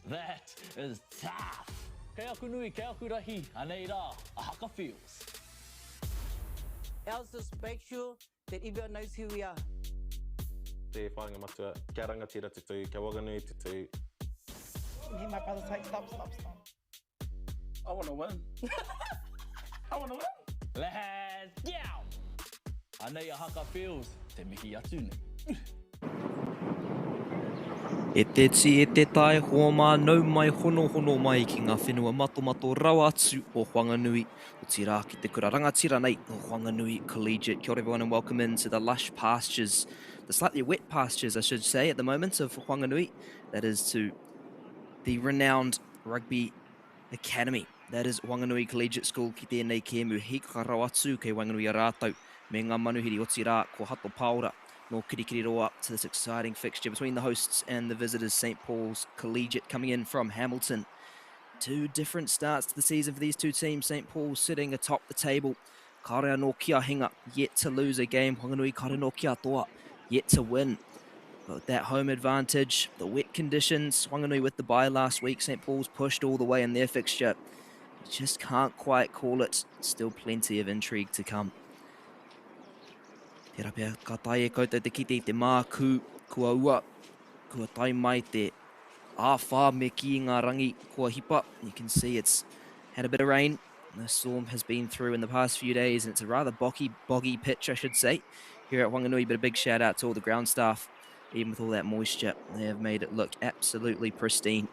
That is tough! Kei aku nui, kei aku rahi, anei rā a Haka Feels. Ours is make sure that everyone knows who we are. Te whāinga matua, kia rangatira te tū, kia waganui te tū. And then my brother's like, stop, stop, stop. I wanna win. I wanna win. Let's go! Anei a Haka Feels, te mihi atu nei. E te tī, e te tae, hoa mā, nau mai, honohono mai ki ngā whenua matomato rawa atu o Whanganui, otirā ki te kura rangatira nei o Whanganui Collegiate. Kia ora everyone and welcome into the lush pastures, the slightly wet pastures I should say at the moment of Whanganui, that is to the renowned rugby Academy. That is Wanganui Collegiate School ki tēnei kēmu hīkaka rawa atu kei waenganui i a rātou me ngā manuhiri otirā ko Hato Paora nō Kirikiriroa to this exciting fixture between the hosts and the visitors St Paul's Collegiate coming in from Hamilton. Two different starts to the season for these two teams. St Paul's sitting atop the table. Kāore anō kia hinga, yet to lose a game. Whanganui kāore anō kia toa, yet to win. But that home advantage, the wet conditions, Whanganui with the bye last week, St Paul's pushed all the way in their fixture. You just can't quite call it. Still plenty of intrigue to come. Tērā pea ka tae e koutou te kite i te mākū, kua ua, kua tae mai te āwhā me kī ngā rangi kua hipa. You can see it's had a bit of rain. The storm has been through in the past few days, and it's a rather boggy, boggy pitch, I should say, here at Whanganui. But a big shout out to all the ground staff, even with all that moisture, they have made it look absolutely pristine.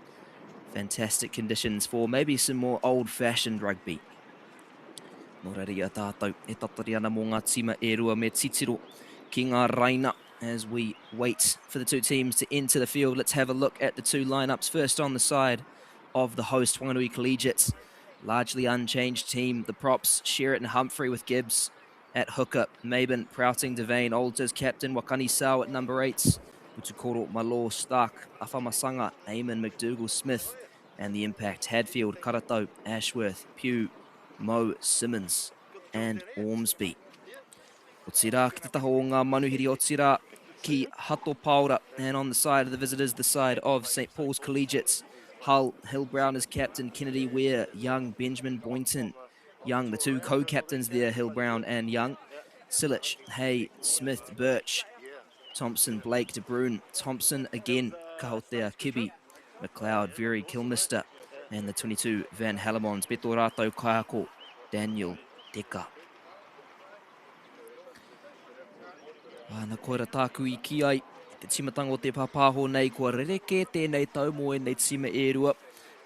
Fantastic conditions for maybe some more old-fashioned rugby. Nō reira i a tātou e tatari ana mō ngā tīma e rua me titiro ki ngā raina as we wait for the two teams to enter the field. Let's have a look at the two lineups. First on the side of the host, Whanganui Collegiate. Largely unchanged team. The props, Sherritt and Humphrey with Gibbs at hooker. Maben, Prouting, Devane, Olds as captain. Wakani Sao at number 8. Utukoro, Malo, Stark, Afamasanga, Eamon, McDougall, Smith, and the impact. Hadfield, Karato, Ashworth, Pugh, Mo, Simmons, and Ormsby. Otirā ki te taha o ngā manuhiri, otirā ki Hato Paora, and on the side of the visitors, the side of St Paul's Collegiate, Hull, Hill Brown as captain, Kennedy Weir, Young, Benjamin Boynton, Young, the two co-captains there, Hill Brown and Young, Silich, Hay, Smith, Birch, Thompson, Blake, De Bruyne, Thompson again, Kahotea, Kibby, McLeod, Very, Kilmister, and the 22, Van Hellemons, Beto Rato, Kaiako, Daniel, Deka. Ana koira tāku i kī ai, te tīmatanga o te pāpāho nei, kua rerekē tēnei tau mō ēnei tīma e rua.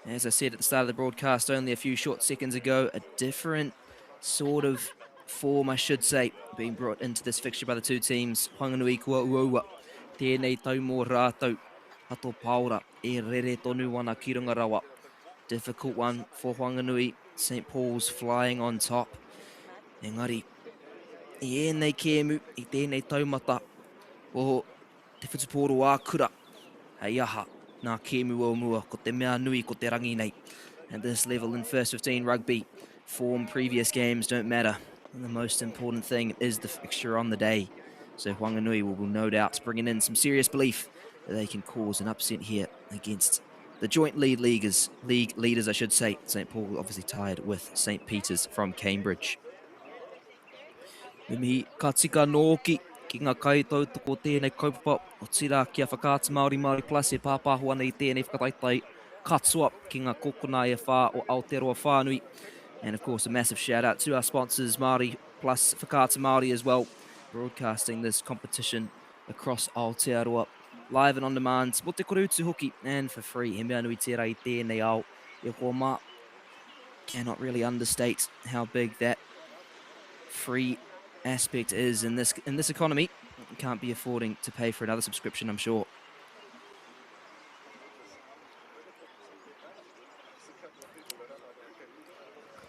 As I said at the start of the broadcast only a few short seconds ago, a different sort of form, I should say, being brought into this fixture by the two teams. Whanganui kua uaua, tēnei tau mō rātou. Hato Paora e rere tonu ana ki runga rawa. Difficult one for Whanganui. St Paul's flying on top. Engari, i ēnei kēmu, i tēnei taumata o te whutupōro ā-kura, hei aha nā kēmu o mua, ko te mea nui ko te rangi nei. At this level in first 15 rugby, form previous games don't matter. And the most important thing is the fixture on the day. So Whanganui will no doubt bringing in some serious belief that they can cause an upset here against the joint lead leaguers, league leaders, I should say. St Paul obviously tied with St Peter's from Cambridge. Me mihi ka tika nōki ki ngā kaitautoko tēnei kaupapa, otirā ki a Whakaata Māori Māori Plus e pāpāho ana i tēnei whakataetae katoa ki ngā kokona e whā o Aotearoa whānui. And of course, a massive shout out to our sponsors, Māori Plus Whakaata Māori as well, broadcasting this competition across Aotearoa. Live and on demand, mō te kore utu hoki, and for free. He mea nui tērā i tēnei ao e hoa mā. Cannot really understate how big that free aspect is in this in this economy. Can't be affording to pay for another subscription, I'm sure.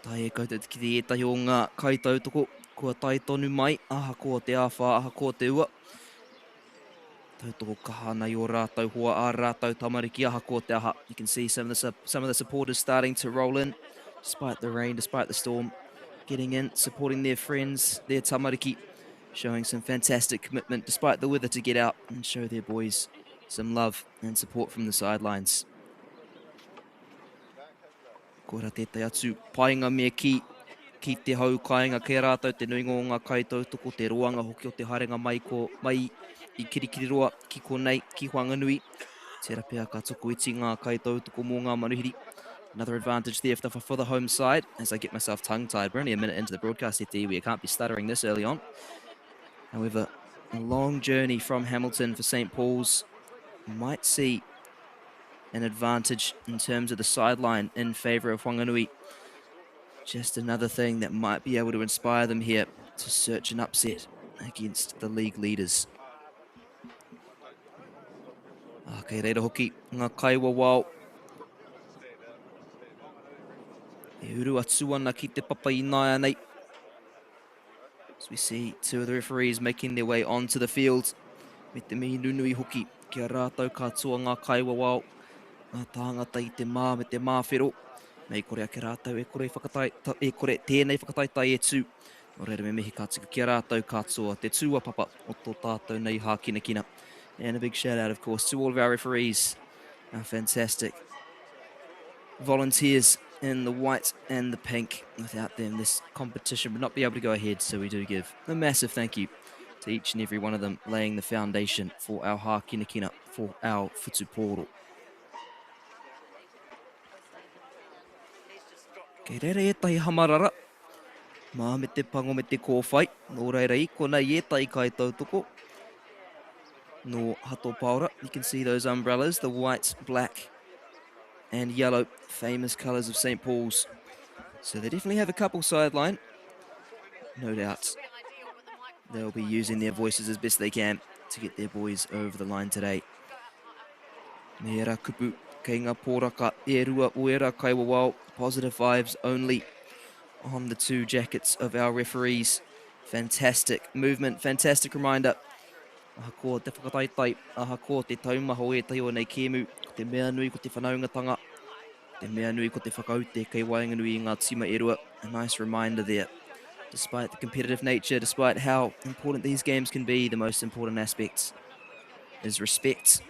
Ka taea e koutou te kite i ētahi o ngā kaitautoko kua tae tonu mai, ahakoa te āwhā, ahakoa te ua. Tautoko kaha ana i ō rātou hoa, ā rātou tamariki ahakoa te aha. You can see some of the, some of the supporters starting to roll in, despite the rain, despite the storm, getting in, supporting their friends, their tamariki, showing some fantastic commitment despite the weather to get out and show their boys some love and support from the sidelines. Koira tētahi atu painga me kī ki te hau kāinga kei a rātou te nuinga o ngā kaitautoko, te roanga hoki o te haerenga mai ko mai i Kirikiriroa ki konei, ki Whanganui. Tērā pea ka tokoiti ngā kaitautoko mō ngā manuhiri. Another advantage there for the, for the home side as I get myself tongue-tied. We're only a minute into the broadcast here, we can't be stuttering this early on. However, a long journey from Hamilton for St. Paul's might see an advantage in terms of the sideline in favour of Whanganui. Just another thing that might be able to inspire them here to search an upset against the league leaders. Ah, kei reira hoki ngā kaiwawao. E uru atu ana ki te papa ināianei. As we see two of the referees making their way onto the field. Me te mihi nunui hoki ki a rātou katoa ngā kaiwawao, ngā tāngata i te mā me te māwhero. Mei kore ake rātou e kore, whakatai, e kore tēnei whakataetae e tū. Nō reira me mihi ka tika ki a rātou katoa, te tūapapa o tō tātou nei hākinakina. And a big shout out, of course, to all of our referees, our fantastic volunteers in the white and the pink. Without them, this competition would not be able to go ahead. So we do give a massive thank you to each and every one of them laying the foundation for our hākinakina, for our whutupōro. Kei reira ētahi hamarara, mā me te pango me te kōwhai, nō reira i konei ētahi kaitautoko nō Hato Paora. You can see those umbrellas, the white, black and yellow, famous colours of St. Paul's. So they definitely have a couple sideline. No doubt they'll be using their voices as best they can to get their boys over the line today. Me era kupu kei ngā pōraka e rua o era kaiwawao, positive vibes only on the two jackets of our referees. Fantastic movement, fantastic reminder. Ahakoa te whakataetae, ahakoa te taumaha o ētahi o nei kēmu, ko te mea nui ko te whanaungatanga, te mea nui ko te whakaute kei waenganui i ngā tīma e rua. A nice reminder there. Despite the competitive nature, despite how important these games can be, the most important aspects is respect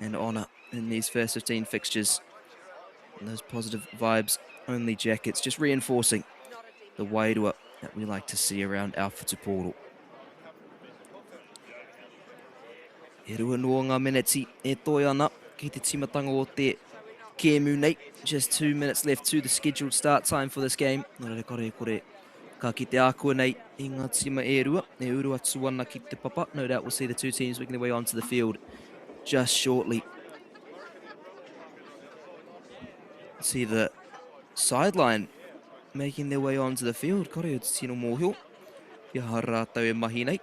and honour in these first 15 fixtures. And those positive vibes only jackets, just reinforcing the wairua that we like to see around our whutupōro. E rua noa ngā meneti e toe ana ki te tīmatanga o te kēmu nei. Just two minutes left to the scheduled start time for this game. Nō reira kore e kore ka kite ākuanei i ngā tīma e rua e uru atu ana ki te papa. No doubt we'll see the two teams making their way onto the field just shortly. See the sideline making their way onto the field. Kore o te tino mōhio. Ki aha rātou e mahi nei.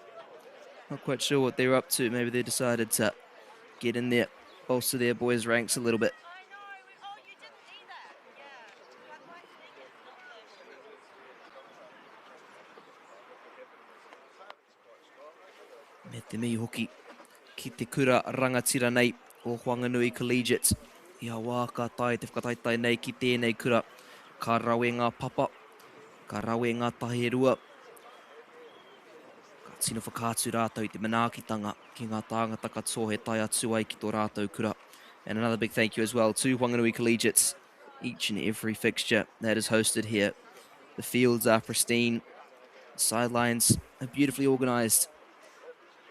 Not quite sure what they're up to. Maybe they decided to get in there, bolster their boys' ranks a little bit. Me te mihi hoki ki te kura rangatira nei o Whanganui Collegiate. Ia wā ka tae te whakataetae nei ki tēnei kura, ka rawe ngā papa, ka rawe ngā taherua, ka tino whakaatu rātou i te manaakitanga ki ngā tāngata katoa he tae atu ai ki tō rātou kura. And another big thank you as well to Whanganui Collegiate. Each and every fixture that is hosted here. The fields are pristine, the sidelines are beautifully organised,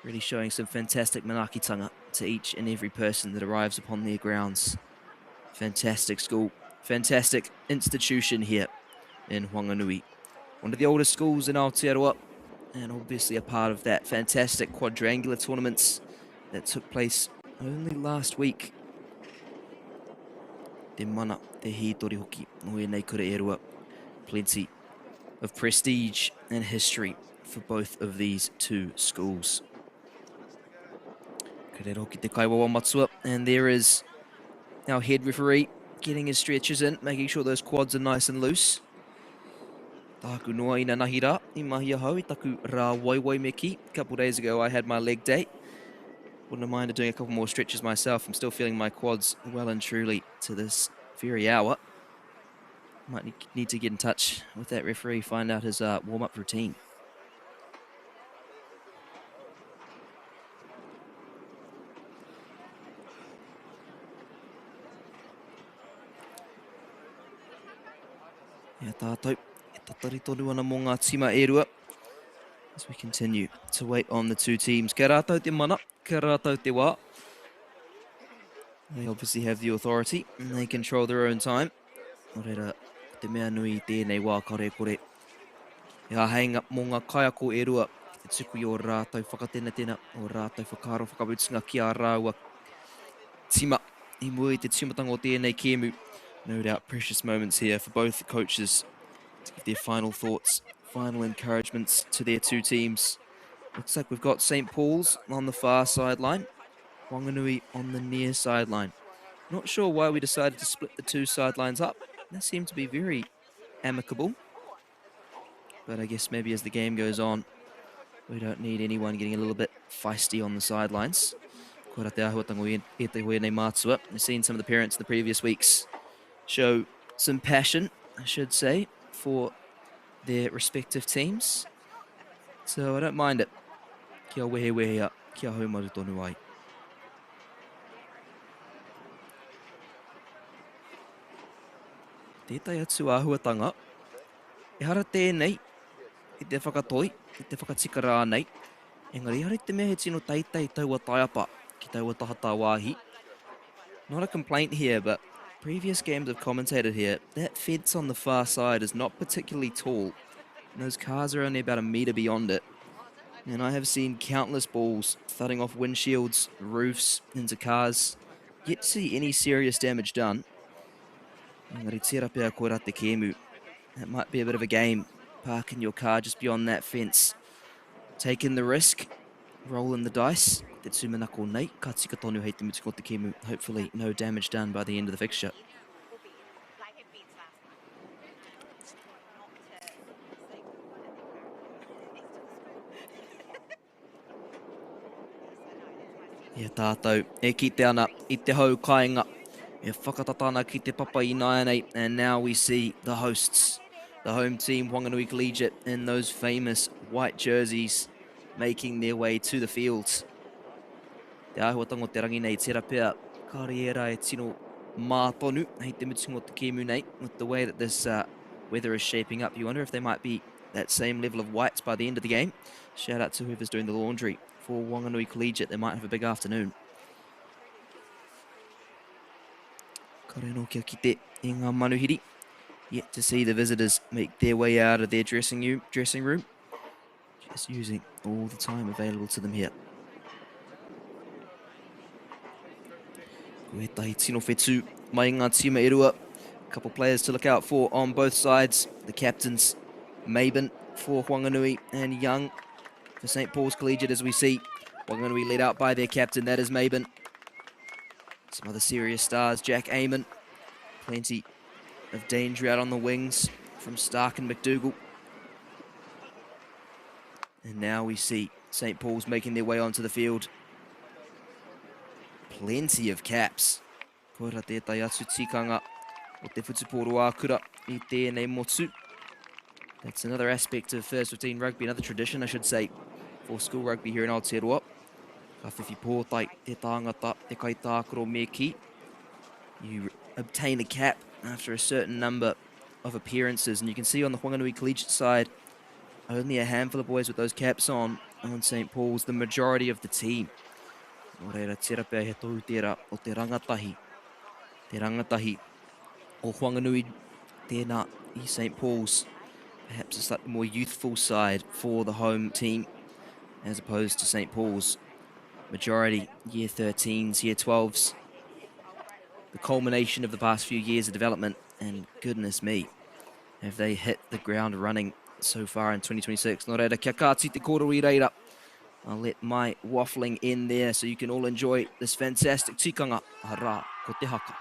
really showing some fantastic manaakitanga to each and every person that arrives upon their grounds. Fantastic school, fantastic institution here in Whanganui. One of the oldest schools in Aotearoa, and obviously a part of that fantastic quadrangular tournaments that took place only last week. Te mana, te hītori hoki o ēnei kura e rua. Plenty of prestige and history for both of these two schools. Ka rere hoki te kaiwawa matua, and there is our head referee getting his stretches in, making sure those quads are nice and loose. Tāku noa ina nahi rā, i mahi ahau i taku rā waiwai me ki. A couple days ago I had my leg day. Wouldn't have minded doing a couple more stretches myself. I'm still feeling my quads well and truly to this very hour. Might need to get in touch with that referee, find out his warm-up routine. Ia tātou, e tatari tonu ana mō ngā tīma e rua. As we continue to wait on the two teams. Kia rātou te mana, kia rātou te wā. They obviously have the authority and they control their own time. Nō reira, ko te mea nui i tēnei wā kare kore. He āheinga mō ngā kaiako e rua ki te tuku i ō rātou whakatenatena, ō rātou whakaaro whakamutunga ki ā rāua tīma i mua i te tīmatanga o tēnei kēmu. No doubt precious moments here for both coaches to give their final thoughts, final encouragements to their two teams. Looks like we've got St. Paul's on the far sideline, Whanganui on the near sideline. Not sure why we decided to split the two sidelines up. They seem to be very amicable. But I guess maybe as the game goes on, we don't need anyone getting a little bit feisty on the sidelines. Koira te āhuatanga o ētahi o ēnei mātua. We've seen some of the parents in the previous weeks show some passion, I should say, for their respective teams. So I don't mind it. Kia wehewehea, kia haumaru tonu ai. Tētahi atu āhuatanga, ehara tēnei i te whakatoi, i te whakatika rānei, engari ehara i te mea he tino teitei taua taiapa ki taua taha tāwāhi. Not a complaint here, but previous games I've commentated here, that fence on the far side is not particularly tall. And those cars are only about a metre beyond it. And I have seen countless balls thudding off windshields, roofs, into cars. Yet to see any serious damage done. Engari tērā pea koirā te kēmu. That might be a bit of a game. Parking your car just beyond that fence. Taking the risk, rolling the dice. Te tūmanako nei, ka tika tonu hei te mutunga o te kēmu. Hopefully no damage done by the end of the fixture. I a tātou e kite ana i te hau kāinga e whakatata ana ki te papa ināianei, and now we see the hosts, the home team Whanganui Collegiate in those famous white jerseys making their way to the field. Te āhuatanga o te rangi nei, tērā pea, kāore ērā e tino mā tonu hei te mutunga o te kēmu nei, with the way that this weather is shaping up, you wonder if they might be that same level of whites by the end of the game. Shout out to whoever's doing the laundry for Whanganui Collegiate. They might have a big afternoon. Kare anō kia kite i ngā manuhiri. Yet to see the visitors make their way out of their dressing room. Just using all the time available to them here. Ko ētahi tino whetū mai ngā tīma e rua. A couple players to look out for on both sides. The captains, Maben for Whanganui and Young for St. Paul's Collegiate, as we see. Whanganui led out by their captain, that is Maben. Some other serious stars, Jack Amon. Plenty of danger out on the wings from Stark and McDougall. And now we see St. Paul's making their way onto the field. Plenty of caps. Koira tētahi atu tikanga o te whutupōro ā-kura i tēnei motu. That's another aspect of First 15 rugby, another tradition, I should say, for school rugby here in Aotearoa. Ka whiwhi pōtae te tāngata, te kaitākaro me kī. You obtain a cap after a certain number of appearances, and you can see on the Whanganui Collegiate side, only a handful of boys with those caps on St. Paul's, the majority of the team. Nō reira, tērā pea he tohu tērā o te rangatahi. Te rangatahi o Whanganui, tēnā i St. Paul's. Perhaps a slightly more youthful side for the home team as opposed to St. Paul's. Majority year 13s, year 12s. The culmination of the past few years of development, and goodness me, have they hit the ground running so far in 2026. Nō reira, kia kāti te kōrero i reira. I'll let my waffling end there so you can all enjoy this fantastic tikanga. Arā, ko te haka.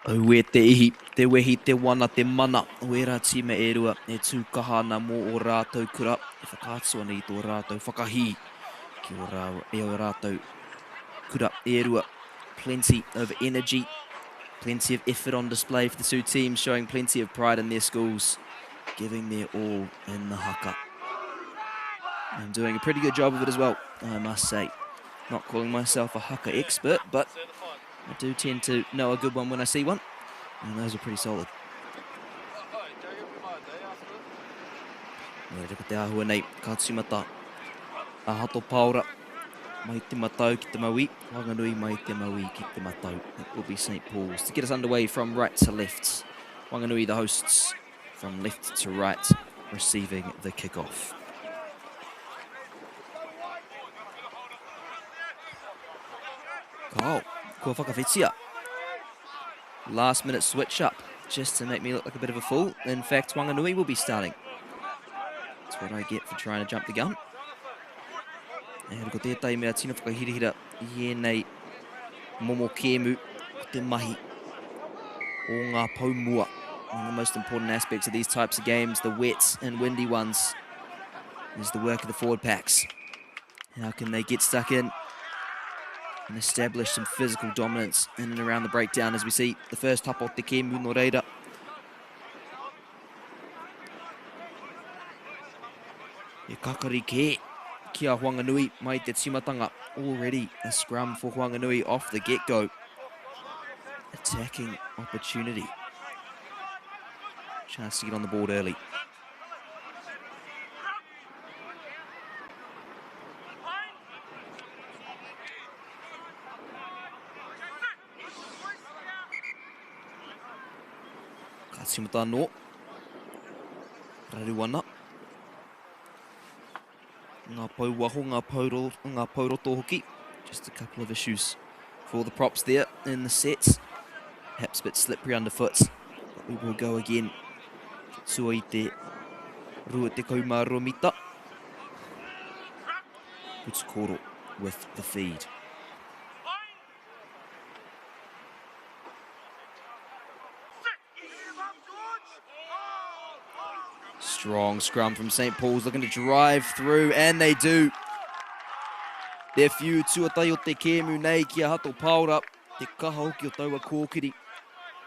Auē te ihi, te wehi, te wana, te mana o ērā tīma e rua e tū kaha ana mō ō rātou kura, e whakaatu ana i tō rātou whakahī ki ō rāua, e ō rātou kura e rua. Plenty of energy, plenty of effort on display for the two teams, showing plenty of pride in their schools, giving their all in the haka. And doing a pretty good job of it as well, I must say. Not calling myself a haka expert, but I do tend to know a good one when I see one, and those are pretty solid. Nō reira ko te āhua nei, ka tīmata a Hato Paora mai te matau ki te mauī, Whanganui mai te mauī ki te matau. It will be St. Paul's to get us underway from right to left. Whanganui the hosts from left to right receiving the kickoff. Kao, kua whakawhitia. Last minute switch up, just to make me look like a bit of a fool. In fact, Whanganui will be starting. That's what I get for trying to jump the gun. And ko tētahi mea tino whakahirahira i ēnei momo kēmu, ko te mahi o ngā pou mua. One of the most important aspects of these types of games, the wet and windy ones, is the work of the forward packs. How can they get stuck in and establish some physical dominance in and around the breakdown as we see the first top o te kēmu no reira. E kakari kē ki a Whanganui mai te tīmatanga. Already a scrum for Whanganui off the get-go. Attacking opportunity. Chance to get on the board early. Ka tīmata anō. Raru ana. Ngā pou waho, ngā pou, ro, ngā pou roto hoki. Just a couple of issues for the props there in the sets. Perhaps a bit slippery underfoot. But we will go again. Tua i te 22 mita. Putukoro with the feed. Strong scrum from St. Paul's looking to drive through, and they do. Te whiu tuatahi o te kēmu nei ki a Hato Paora, te kaha hoki o taua kōkiri.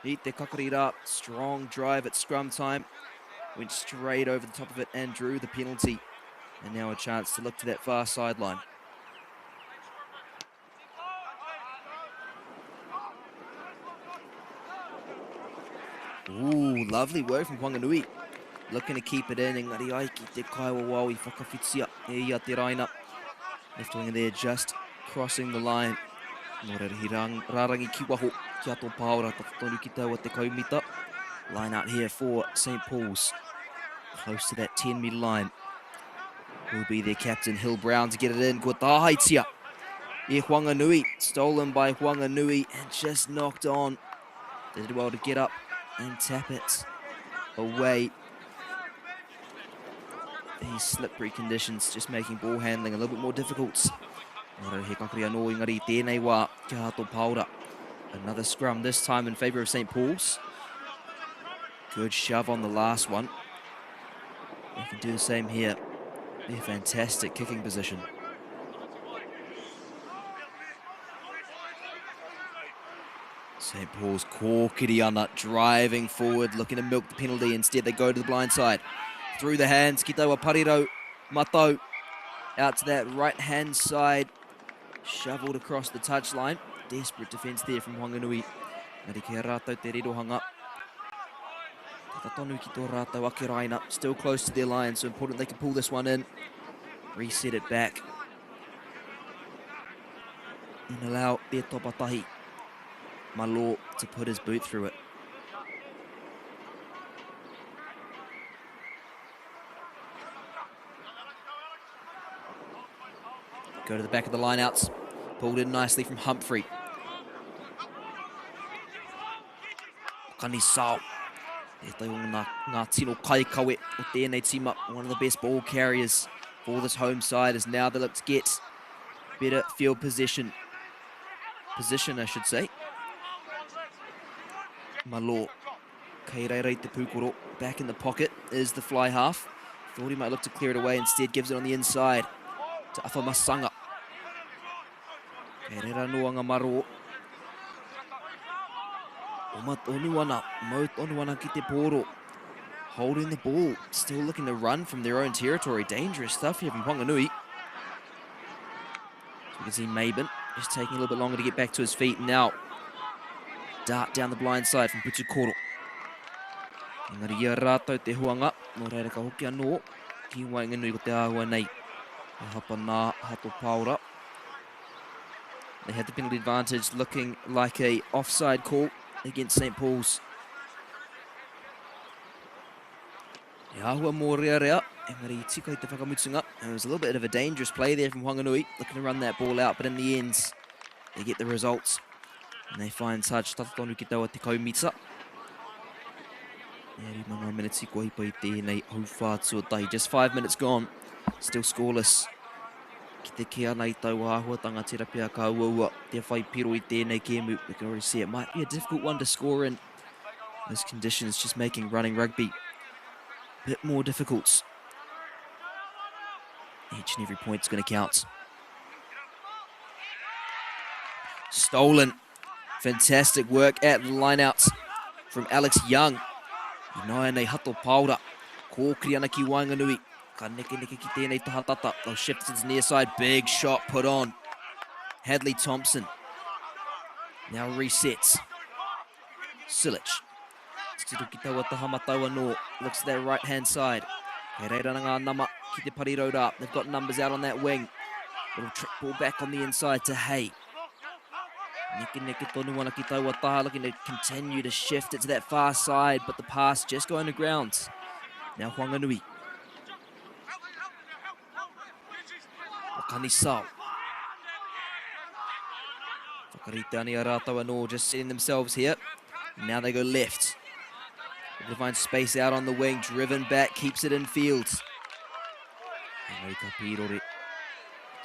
I te kakari rā, strong drive at scrum time. Went straight over the top of it and drew the penalty. And now a chance to look to that far sideline. Ooh, lovely work from Whanganui. Looking to keep it in, engari ai ki te kaiwawao i whakawhitia e ia te raina. Left winger there just crossing the line. Nō reira he rang, rārangi ki waho ki a tō Pāora, tata tonu ki taua te kaumita. Line out here for St. Paul's. Close to that 10 metre line. Will be their captain Hill Brown to get it in. Kua tāhaitia e Whanganui. Stolen by Whanganui and just knocked on. Did well to get up and tap it away. These slippery conditions just making ball handling a little bit more difficult. He kakari anō engari tēnei wā kia Hato Paora. Another scrum this time in favour of St. Paul's. Good shove on the last one. They can do the same here. Be a fantastic kicking position. St. Paul's kōkiri ana, driving forward, looking to milk the penalty. Instead, they go to the blind side. Through the hands, ki taua parirau, matau, out to that right-hand side, shoveled across the touchline. Desperate defence there from Whanganui. Engari kei a rātou te rirohanga. Tata tonu ki tō rātou ake raina. Still close to their line, so important they can pull this one in. Reset it back. And allow their topatahi, Malo, to put his boot through it. Go to the back of the lineouts. Pulled in nicely from Humphrey. Kani Sao. Tētahi o ngā, ngā tino kaikawe o tēnei tīma. One of the best ball carriers for this home side is now they look to get better field position. Position, I should say. Malo. Kei reira i te pūkoro. Back in the pocket is the fly half. Thought he might look to clear it away. Instead, gives it on the inside to Afa Masanga. Kei reira anō a Ngamaro. Oma tonu ana, mau tonu ana ki te pōro. Holding the ball, still looking to run from their own territory. Dangerous stuff here from Whanganui. So we can see Maben just taking a little bit longer to get back to his feet now. Dart down the blind side from Putukoro. Engari ia rātou te huanga, nō reira ka hoki anō ki waenganui ko te āhua nei. E hapa nā Hato Paora. They had the penalty advantage looking like a offside call against St. Paul's. He āhua mōrearea, engari i tika i te whakamutunga. It was a little bit of a dangerous play there from Whanganui, looking to run that ball out, but in the end, they get the results. And they find touch, tata tonu ki taua te kaumita. E rima ngā miniti kua hipa i tēnei hauwhā tuatahi. Just five minutes gone, still scoreless. Ki te kē ana i taua āhuatanga, tērā pea ka uaua te whai piro i tēnei kēmu. We can already see it might be a difficult one to score in. Those conditions just making running rugby a bit more difficult. Each and every point's going to count. Stolen. Fantastic work at the lineouts from Alex Young. Ināia nei Hato Paora. Kōkiri ana ki waenganui. Ka neke neke ki tēnei taha tata. They'll shift to the near side. Big shot put on. Hadley Thompson. Now resets. Silic. Titiro ki taua taha matau anō. Looks to that right hand side. Kei reira ngā nama ki te parirau rā. They've got numbers out on that wing. Little trick ball back on the inside to Hay. Neke neke tonu ana ki taua taha, looking to continue to shift it to that far side, but the pass just going to ground. Now Whanganui. Wakani Sao. Whakarite ana i a rātou anō, just setting themselves here. Now they go left. Able to find space out on the wing, driven back, keeps it in field. Engari ka pīrore.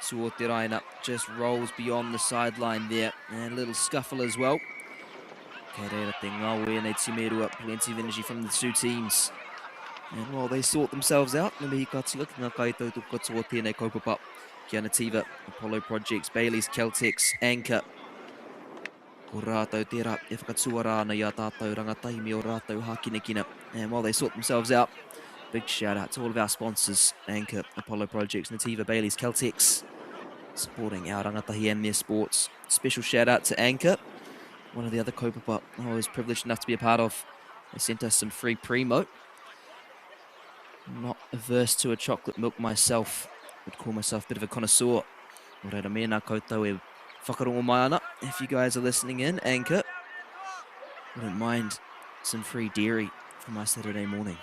Tuo te raina just rolls beyond the sideline there. And a little scuffle as well. Kei reira te ngawe nei timerua. Plenty of energy from the two teams. And while they sort themselves out, me mihi ka tika ki ngā kaitautoko katoa tēnei kaupapa. Ki Anativa, Apollo Projects, Bailey's, Caltex, Anchor. Ko rātou tērā e whakatuara ana i a tātou rangatahi me o rātou hākinakina. And while they sort themselves out, big shout out to all of our sponsors, Anchor, Apollo Projects, Nativa, Bailey's, Caltex, supporting our rangatahi and their sports. Special shout out to Anchor, one of the other kaupapa I was privileged enough to be a part of. They sent us some free primo. Not averse to a chocolate milk myself. Would call myself a bit of a connoisseur. Nō reira, mēnā koutou e whakarongo mai ana, if you guys are listening in, Anchor, wouldn't mind some free dairy for my Saturday morning.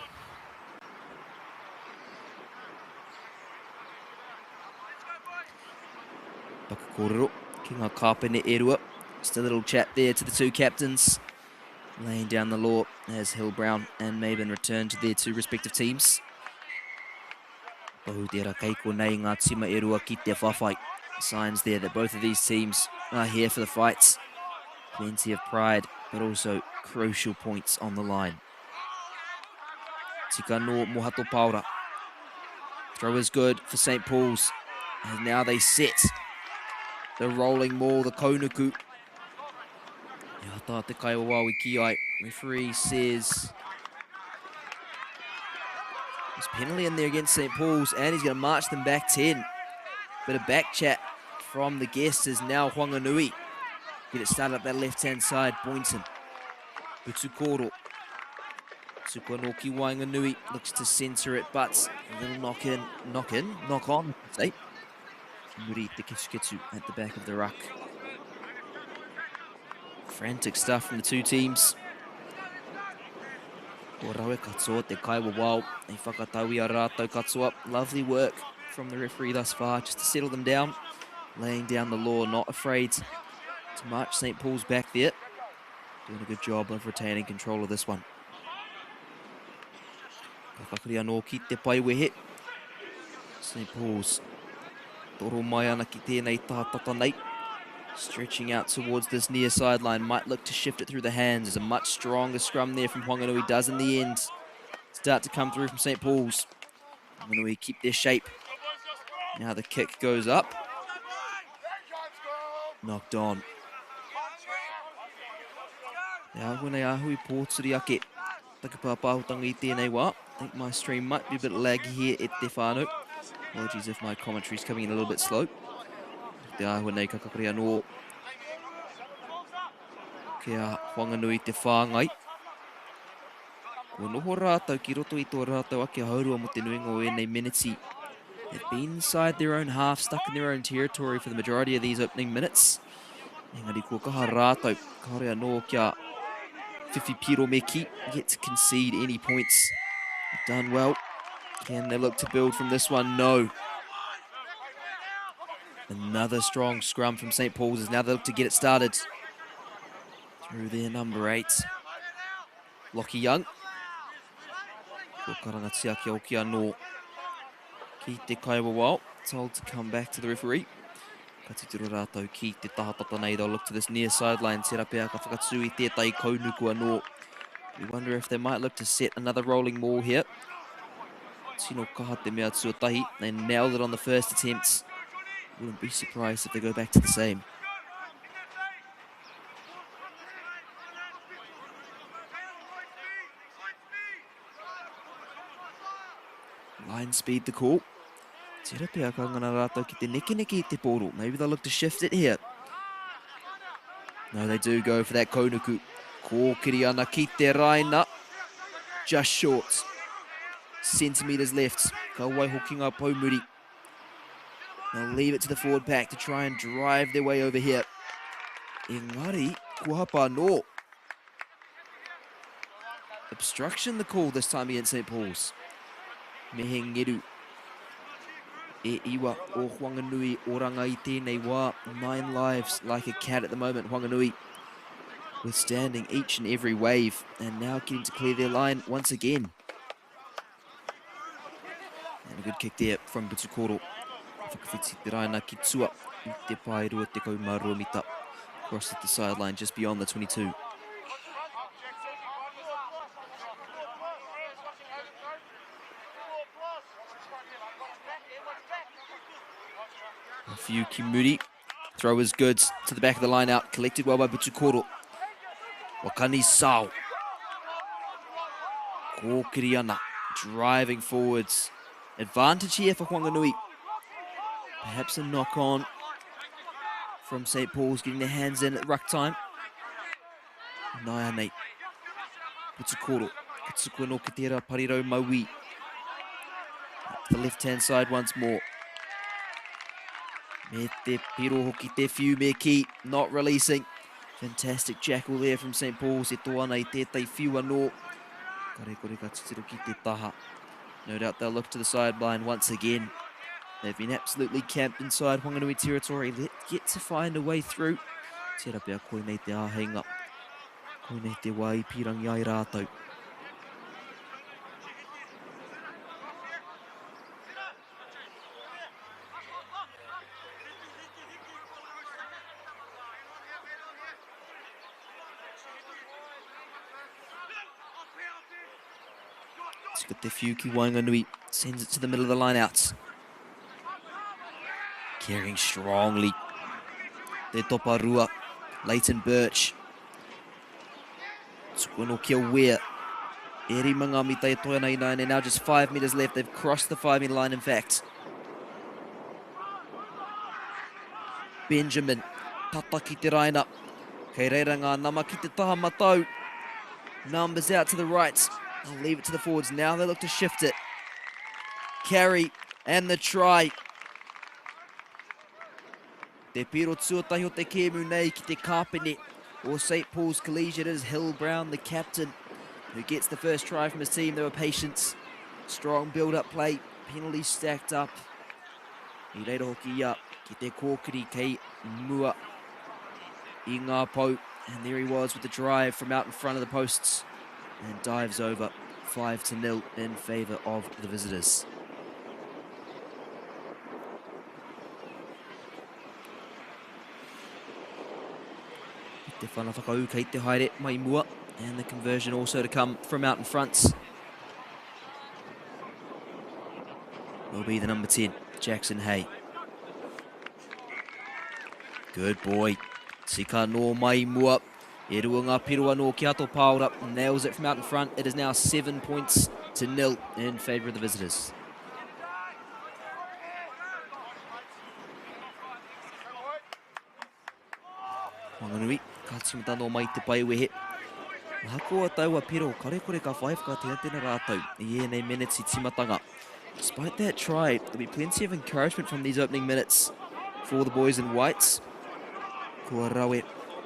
Baka kōrero ki ngā kāpene e rua. Just a little chat there to the two captains. Laying down the law as Hill Brown and Maben return to their two respective teams. Tohu tērā kei konei ngā tima e rua ki te whawhai. Signs there that both of these teams are here for the fights. Plenty of pride, but also crucial points on the line. Tika no Mohato Paora. Throw is good for St. Paul's. And now they set the rolling maul, the Konuku. He aha tā te kaiwawao i kī ai. Referee says there's penalty in there against St. Paul's, and he's going to march them back 10. Bit of back chat from the guests is now Whanganui. Get it started up that left-hand side, Boynton. Utukoro. Tuku ki Whanganui looks to centre it, but a little knock in, knock in, knock on, say. Muri te ketuketu at the back of the ruck. Frantic stuff from the two teams. Ko rawe katoa te kaiwawao i whakatau i a rātou katoa. Lovely work from the referee thus far, just to settle them down. Laying down the law, not afraid to march St. Paul's back there. Doing a good job of retaining control of this one. Ka kakari anō ki te pai wehe. St. Paul's toro mai ana ki tēnei tātata nei. Stretching out towards this near sideline. Might look to shift it through the hands. There's a much stronger scrum there from Whanganui. Does in the end start to come through from St. Paul's. Whanganui keep their shape. Now the kick goes up. Knocked on. Te āhua nei ahu i pōturi ake. Taku pāpāhotanga i tēnei wā. I think my stream might be a bit laggy here at te whānau. Apologies if my commentary is coming in a little bit slow. Te āhua nei ka kakari anō. Kia Whanganui te whāngai. Kua noho rātou ki roto i tō rātou ake haurua mō te nuinga o ēnei miniti. They've been inside their own half, stuck in their own territory for the majority of these opening minutes. Engari kua kaha rātou, kāore anō kia whiwhi piro me ki, yet to concede any points. They've done well. Can they look to build from this one? No. Another strong scrum from St. Paul's is now they look to get it started. Through their number 8. Lockie Young. Ko karangatia kia oki anō ki te kaiwawao. Told to come back to the referee. Ka titiro rātou ki te taha tata nei. They'll look to this near sideline. Tērā pea ka whakatū i tētahi kaunuku anō. We wonder if they might look to set another rolling maul here. Tino kaha te mea tuatahi. They nailed it on the first attempt. Wouldn't be surprised if they go back to the same. Line speed the call. Tira pea ka ngana rātou ki te nekeneke i te pōro. Maybe they'll look to shift it here. No, they do go for that kaunuku. Kōkiri ana ki te raina. Just short. Centimetres left. Ka waiho ki ngā poumuri. They'll leave it to the forward pack to try and drive their way over here. Engari, kua hapa anō. Obstruction the call this time against St. Paul's. Me he ngeru e iwa o Whanganui oranga i tēnei wā. 9 lives like a cat at the moment. Whanganui withstanding each and every wave and now getting to clear their line once again. And a good kick there from Butukoro. Whakawhiti te raina ki tua i te pae 22 mita. Across at the sideline just beyond the 22. A few Kimuri. Throw is good to the back of the line out. Collected well by Butukoro. Wakani Sao. Kōkiri ana. Driving forwards. Advantage here for Whanganui. Perhaps a knock on from St. Paul's, getting their hands in at ruck time. Naianei. Putukoro. Putukoro no ki tērā parirau maui. Up the left-hand side once more. Me te piro hoki te whiu me ki, not releasing. Fantastic jackal there from St. Paul's. E tō ana i tētai whiu anō. Kare kore ka titiro ki te taha. No doubt they'll look to the sideline once again. They've been absolutely camped inside Whanganui territory. Let get to find a way through. Tērā pea koinei te āheinga. Koinei te wā i pīrangi ai rātou. It's got the few ki waenganui. Sends it to the middle of the line outs. Carrying strongly. Te toparua. Leighton Birch. Tuku anō ki a Weir. E rima ngā mita e toe ana ināianei. Now just 5 metres left. They've crossed the 5 metre line in fact. Benjamin, tata ki te raina. Kei reira ngā nama ki te taha matau. Numbers out to the right. They'll leave it to the forwards. Now they look to shift it. Carry and the try. Te piro tuatahi o te kēmu nei ki te kāpene o St Paul's Collegiate is Hill Brown, the captain, who gets the first try from his team. They were patient. Strong build-up play. Penalty stacked up. I reira hoki ia ki te kōkiri kei mua i ngā pou. And there he was with the drive from out in front of the posts and dives over 5-0 in favour of the visitors. Te whana whakaū kei te haere mai mua. And the conversion also to come from out in front. Will be the number 10, Jackson Hay. Good boy. Tika no mai mua. E rua ngā piro anō ki Ato Paora. Nails it from out in front. It is now 7 points to nil in favour of the visitors. Whanganui, ka tīmata anō mai te pae wehe. Ahakoa taua piro, kare kore ka whai whakatenatena rātou i ēnei minutes i tīmatanga. Despite that try, there'll be plenty of encouragement from these opening minutes for the boys in whites. Kua rawe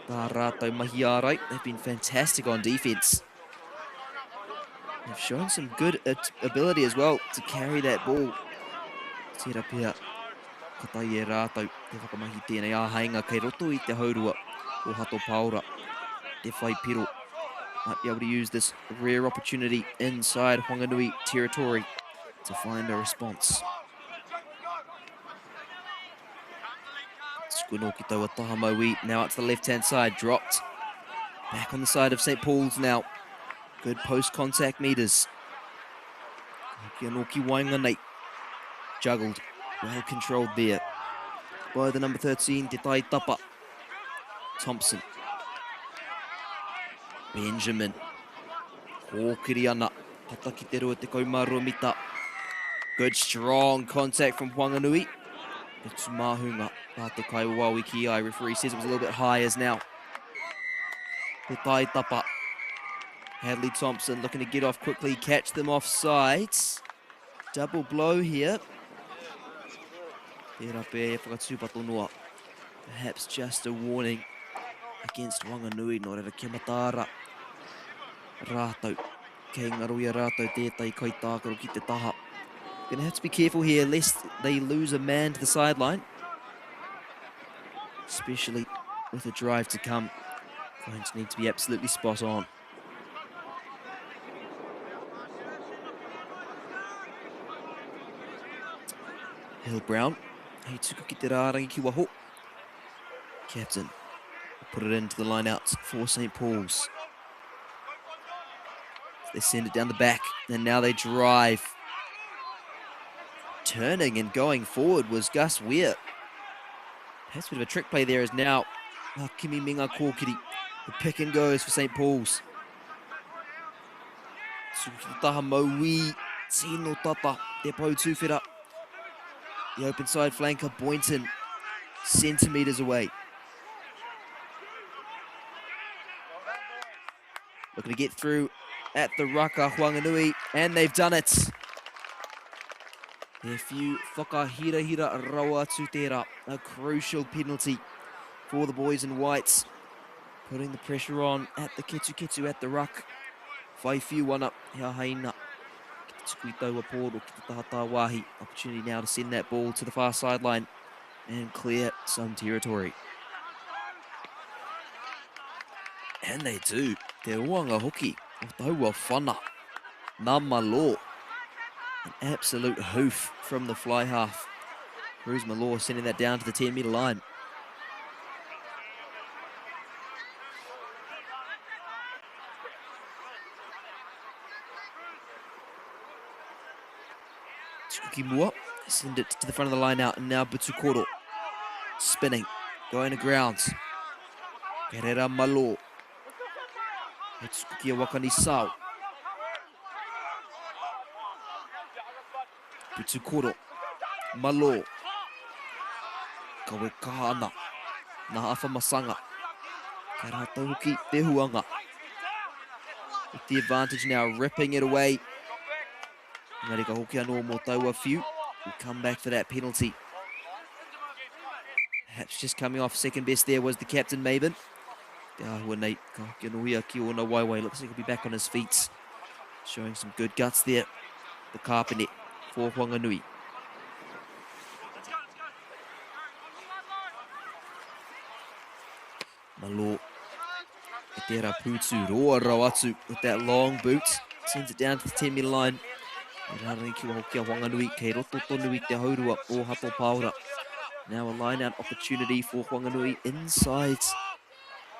tā rātou mahi ārai. They've been fantastic on defense. They've shown some good ability as well to carry that ball. Tērā pea, ka tae e rātou te whakamahi tēnei āheinga kei roto i te haurua o Hato Paora. Te whai piro. Might be able to use this rare opportunity inside Whanganui territory to find a response. Squino ki taua taha mauī. Now out to the left-hand side. Dropped. Back on the side of St. Paul's now. Good post-contact meters. Hoki anō ki waenga nei. Juggled. Well controlled there by the number 13, Te Tai Tapa. Thompson. Benjamin. Kōkiri ana. Tata ki te 22 mita. Good strong contact from Whanganui. It's Mahunga. Tā te kaiwawi ki ai. Referee says it was a little bit high as now. Te Tai Tapa. Hadley Thompson looking to get off quickly, catch them offside. Double blow here. Tērā pea e whakatūpato noa. Perhaps just a warning against Wanganui, nō reira kia mataara rātou. Kei ngaro i a rātou tētahi kaitākaro ki te taha. Gonna have to be careful here lest they lose a man to the sideline. Especially with a drive to come. Going to need to be absolutely spot on. Hill Brown, hei tuku ki te rārangi ki waho. Captain, put it into the line out for St. Paul's. They send it down the back, and now they drive. Turning and going forward was Gus Weir. That's a bit of a trick play there is now Kimi Minga Kōkiri. The pick and goes for St. Paul's. Tuku ki te taha Maui. Tino tata. Te pau tūwhera. The open side flanker, Boynton, centimetres away. Looking to get through at the rucker, Whanganui, and they've done it. He whiu whakahirahira rawa atu tērā. A crucial penalty for the boys in whites. Putting the pressure on at the ketuketu at the ruck. Whai whiu ana, he ahaina. Ki te tuku i taua pōro ki te taha tāwāhi. Opportunity now to send that ball to the far sideline and clear some territory. And they do. Te oanga hoki o taua whana. Nā Malo. An absolute hoof from the fly half. Cruz Malor sending that down to the 10 metre line. Tukuki mua, send it to the front of the line out, and now Butsukoro spinning, going to ground. Herrera Malo. He tuku ki a Wakani Sao. Putu koro. Malo. Kawe kaha ana. Nā Afa Masanga. Kia rātou hoki te huanga. With the advantage now, ripping it away. Engari ka hoki anō mō taua whiu. We come back for that penalty. Perhaps just coming off second best there was the captain, Maben. Te āhua nei, ka hoki anō ia ki ōna waewae. Looks like he'll be back on his feet. Showing some good guts there. The Kāpene for Whanganui. Malo. E tērā pūtu roa rau atu with that long boot. Sends it down to the 10 metre line. E rārangi ki waho ki a Whanganui, kei roto tonu i te haurua o Hato Pāora. Now a line out opportunity for Whanganui inside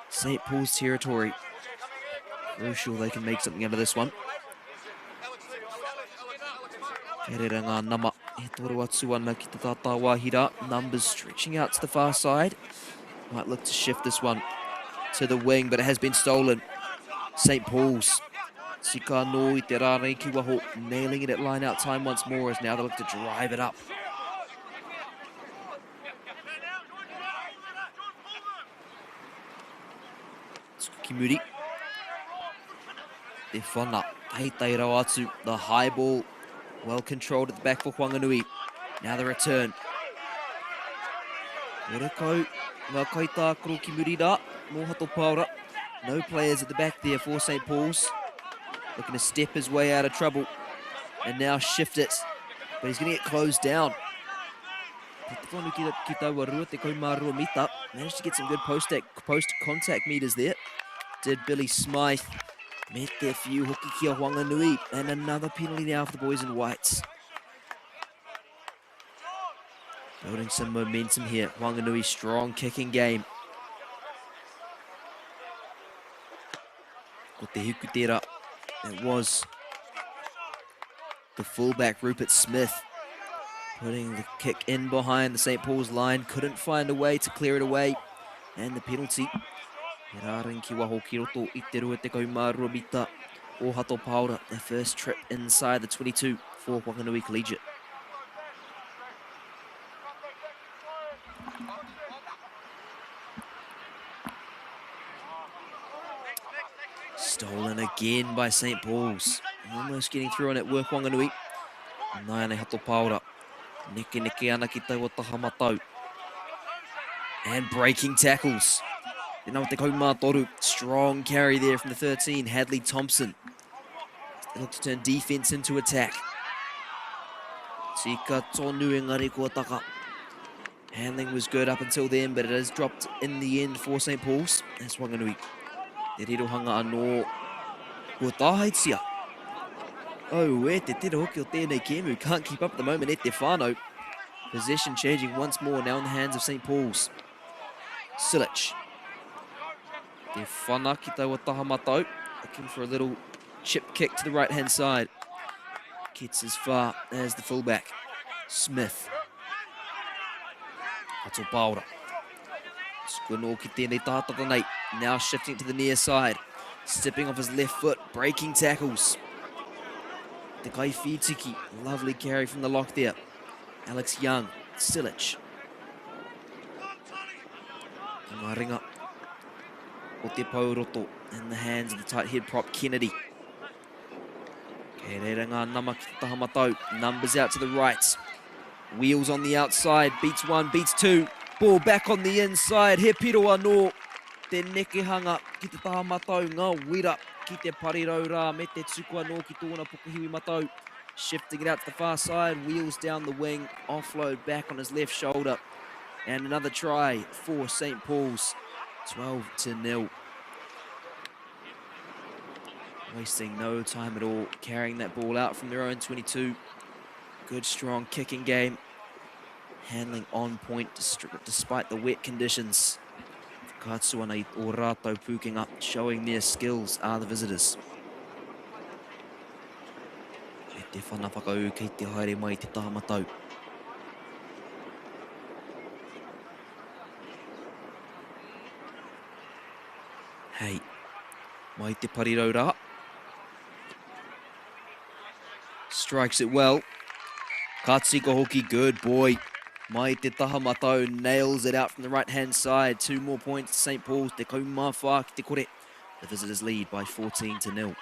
St. Paul's territory. Crucial they can make something out of this one. Kei reira ngā nama e toru atu ana ki te tātāwāhi rā. Numbers stretching out to the far side. Might look to shift this one to the wing, but it has been stolen. St. Paul's. Tika anō i te rārangi ki waho, nailing it at line out time once more as now they look to drive it up. Tuku ki muri. Te whana, taitai rawa atu, the high ball, well controlled at the back for Whanganui. Now the return. Horekau, ngā kaitākaro ki muri rā, mō Hato Paora. No players at the back there for St. Paul's. Looking to step his way out of trouble and now shift it. But he's going to get closed down. Te tonu ki, ki taua rua, te kaumārua mita. Managed to get some good post, post contact meters there. Did Billy Smythe. Met their few hoki ki a Whanganui. And another penalty now for the boys in whites. Building some momentum here. Whanganui strong kicking game. Ko te hiku tērā. It was the fullback Rupert Smith putting the kick in behind the St. Paul's line. Couldn't find a way to clear it away. And the penalty. He rārangi ki waho ki roto i te 22 mita o Hato Paora. The first trip inside the 22 for Whanganui Collegiate. Stolen again by St. Paul's. Almost getting through on it work Wanganui. Naiane Hato Paora. Neke neke ana ki taua taha matau. And breaking tackles. Tēnā te kaumātoru. Strong carry there from the 13, Hadley Thompson. They look to turn defense into attack. Tika tonu engari kua taka. Handling was good up until then, but it has dropped in the end for St. Paul's. That's Wanganui. Te rirohanga anō kua tāhaitia. Oh, e te tira hoki o tēnei kēmu. Can't keep up at the moment e te whānau. Possession changing once more now in the hands of St. Paul's. Silic. Te whana ki taua taha matau. Looking for a little chip kick to the right-hand side. Gets as far as the fullback. Smith. Ato Paora. Squinor ki tēnei tātata nei. Now shifting to the near side. Stepping off his left foot, breaking tackles. Te kai whitiki. Lovely carry from the lock there. Alex Young, Silic. Ngā ringa o te pouroto in the hands of the tight head prop Kennedy. Kei reira ngā nama ki te taha matau. Numbers out to the right. Wheels on the outside. Beats one, beats two. Ball back on the inside. He piro anō te nekehanga ki te taha matau. Ngā wira ki te parirau rā me te tuku anō ki tōna pokohiwi matau. Shifting it out to the far side. Wheels down the wing. Offload back on his left shoulder. And another try for St. Paul's. 12-0. Wasting no time at all, carrying that ball out from their own 22. Good, strong kicking game. Handling on point despite the wet conditions. Whakaatu ana i o rātou pūkenga, showing their skills are the visitors. E te whana whakaū kei te haere mai te taha matau. Hei. Mai te parirau rā. Strikes it well. Ka tika hoki, good boy. Mai te taha matau, nails it out from the right-hand side. 2 more points to St. Paul's. Te kaumā whā ki te kore. The visitors lead by 14-0.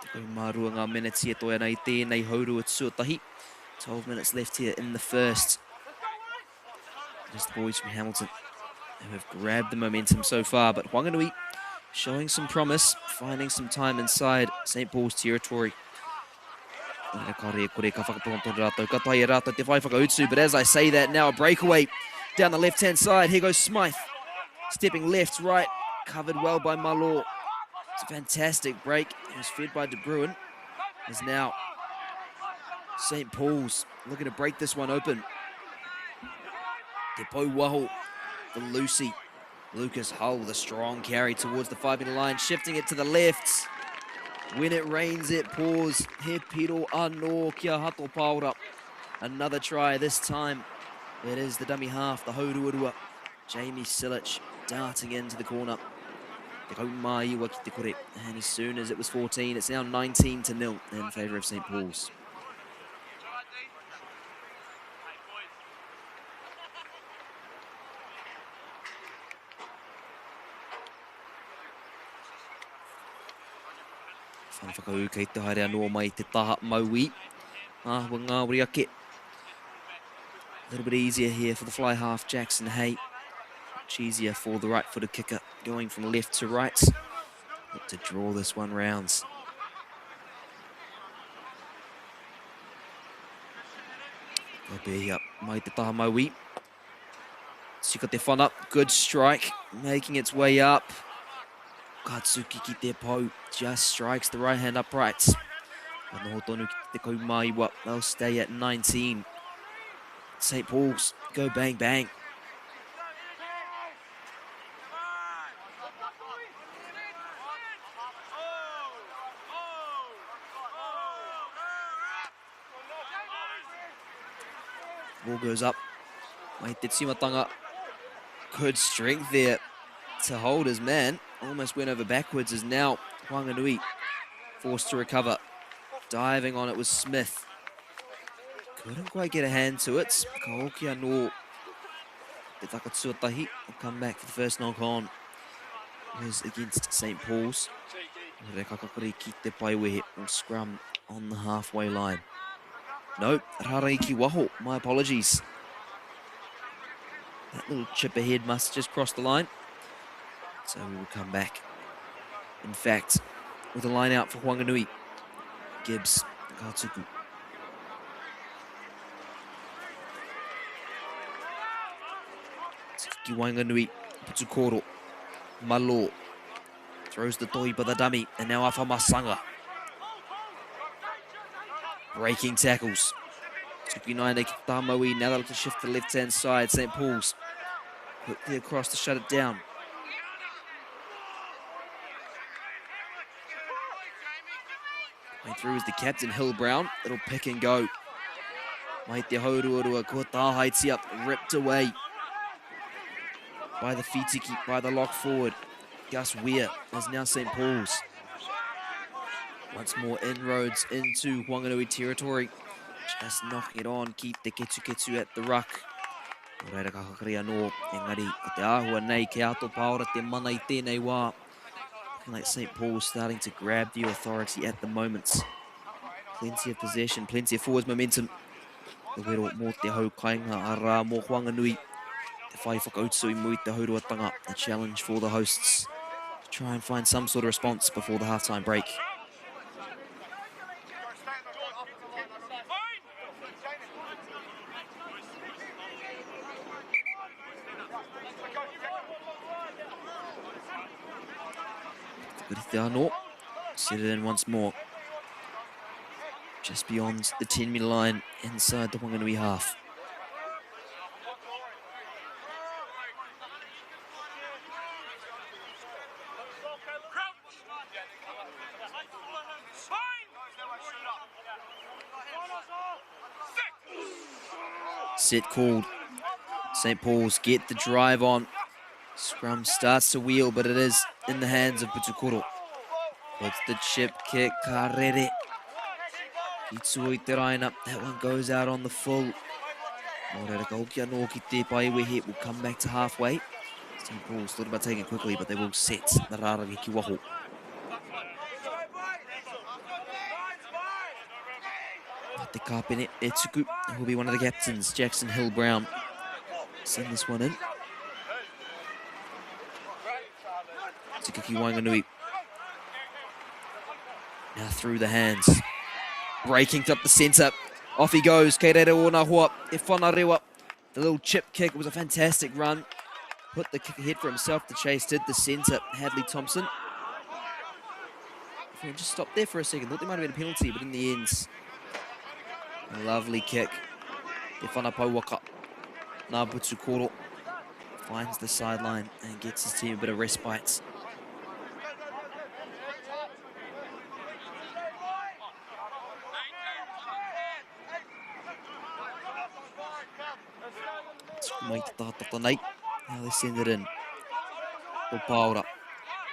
Tekau mā rua ngā meneti e toe ana i tēnei haurua tuatahi. 12 minutes left here in the first. It is the boys from Hamilton who have grabbed the momentum so far, but Whanganui showing some promise, finding some time inside St. Paul's territory. But as I say that now, a breakaway down the left-hand side. Here goes Smythe, stepping left, right, covered well by Malor. It's a fantastic break. It was fed by De Bruin. Is now St. Paul's looking to break this one open. Te Pau Waho, the Lucy. Lucas Hull with a strong carry towards the 5-meter line, shifting it to the left. When it rains, it pours. He piro anō kia hato paora. Another try this time. It is the dummy half, the Hauruarua. Jamie Silich darting into the corner. Te kaumā iwa ki te kore. And as soon as it was 14, it's now 19-0 in favour of St. Paul's. Whana whakaū kei te haere anō mai te taha mauī. Āhua ngāwari ake. A little bit easier here for the fly half, Jackson Hay. Much easier for the right-footed kicker, going from left to right. Look to draw this one round. Ka pēhia mai te taha mauī. Tika te whana, good strike, making its way up. Katsuki ki te pou, just strikes the right hand upright. Ka noho tonu ki te kaumāiwa, they'll stay at 19. St. Paul's go bang bang. Ball goes up. Mai te tīmatanga. Good strength there to hold his man. Almost went over backwards as now Whanganui forced to recover. Diving on it was Smith. Couldn't quite get a hand to it. Ka hoki anō te takatuatahi. Will come back for the first knock on. Was against St. Paul's. Rekakakore ki te paiwehe. Will scrum on the halfway line. No, rārangi ki waho. My apologies. That little chip ahead must just cross the line. So we will come back. In fact, with a line out for Whanganui. Gibbs, Katuku. Ki Whanganui, Putukoro, Malo. Throws the toi by the dummy, and now Afa Masanga. Breaking tackles. Tuki nine, ki Tāmaui. Now they'll have to shift to the left-hand side. St. Paul's quickly across to shut it down. Going through is the captain, Hill Brown. Little pick and go. Mai te hauruarua, ko tāhaitia, ripped away by the Whitiki, by the lock forward. Gus Weir is now St. Paul's. Once more inroads into Whanganui territory. Just knocking it on, ki te ketuketu at the ruck. Nō reira ka hakari anō, engari ko te āhua nei ke ato pāora te mana i tēnei wā. Looking like St. Paul's starting to grab the authority at the moment. Plenty of possession, plenty of forwards momentum. Te wero mō te hau kainga arā mō Whanganui. Te whai whakautu i mui te hauruatanga. A challenge for the hosts to try and find some sort of response before the halftime break. Te anō. Set it in once more. Just beyond the 10-metre line inside the Whanganui half. Set called. St. Paul's get the drive on. Scrum starts to wheel, but it is in the hands of Putukoro. Puts the chip kick, ka rere. Ki tua i te raina, that one goes out on the full. Nō reira, ka hoki anō ki te pae wehe, will come back to halfway. St. Paul's thought about taking it quickly, but they will set the rārangi ki waho. Te kāpene e tuku, who will be one of the captains, Jackson Hill Brown. Send this one in. Tikaki Wanganui. Now through the hands. Breaking up the centre. Off he goes. Kei reira ōna hoa. E whanarewa. The little chip kick was a fantastic run. Put the kick ahead for himself to chase. Did the centre, Hadley Thompson. If we just stop there for a second. Thought there might have been a penalty, but in the end, a lovely kick. Te whana pouaka. Nā Butu Koro finds the sideline and gets his team a bit of respite. Mai te tātata nei. Now they send it in. O Paora.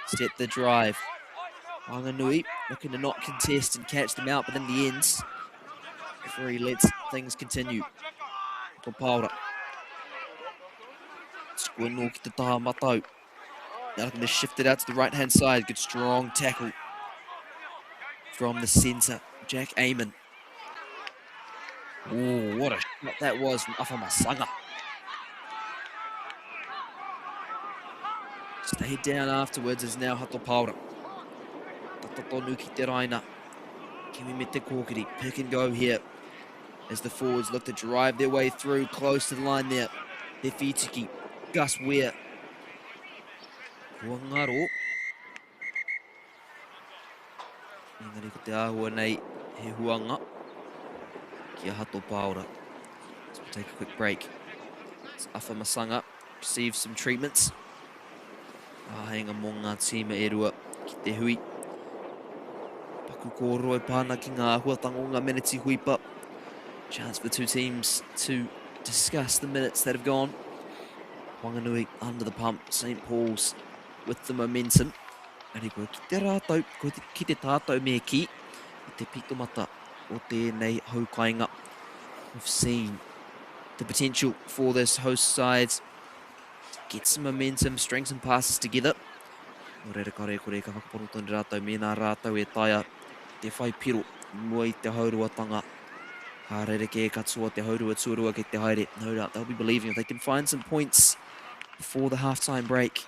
Set the drive. Wanganui looking to not contest and catch them out, but in the end, referee lets things continue. O Paora. Squinno ki te taha matau. Now looking to shift it out to the right-hand side. Good strong tackle from the centre. Jack Amon. Oh, what a shot that was from Afa Masanga. Stayed down afterwards is now Hato Paora. Tata ki te raina. Kimi me te kōkiri. Pick and go here as the forwards look to drive their way through close to the line there. Te Whitiki, Gus Weir. Kua ngaro. Engari ko te āhua nei he huanga ki a Hato Paora. So we'll take a quick break. It's Afa Masanga receives some treatments. Āheinga mō ngā tīma e rua ki te hui. Paku kōrero e pāna ki ngā āhuatanga o ngā meneti huipa. Chance for the two teams to discuss the minutes that have gone. Whanganui under the pump, St. Paul's with the momentum. Engari koe ki te rātou, koe te, ki te tātou me ki, i te pitomata o tēnei haukainga. We've seen the potential for this host side to get some momentum, string some passes together. Nō reira kare kore ka whakapono tonu rātou mēnā rātou e taea te whai piro mua i te hauruatanga. Ka rerekē katoa te haurua tuarua kei te haere. No doubt they'll be believing if they can find some points before the halftime break,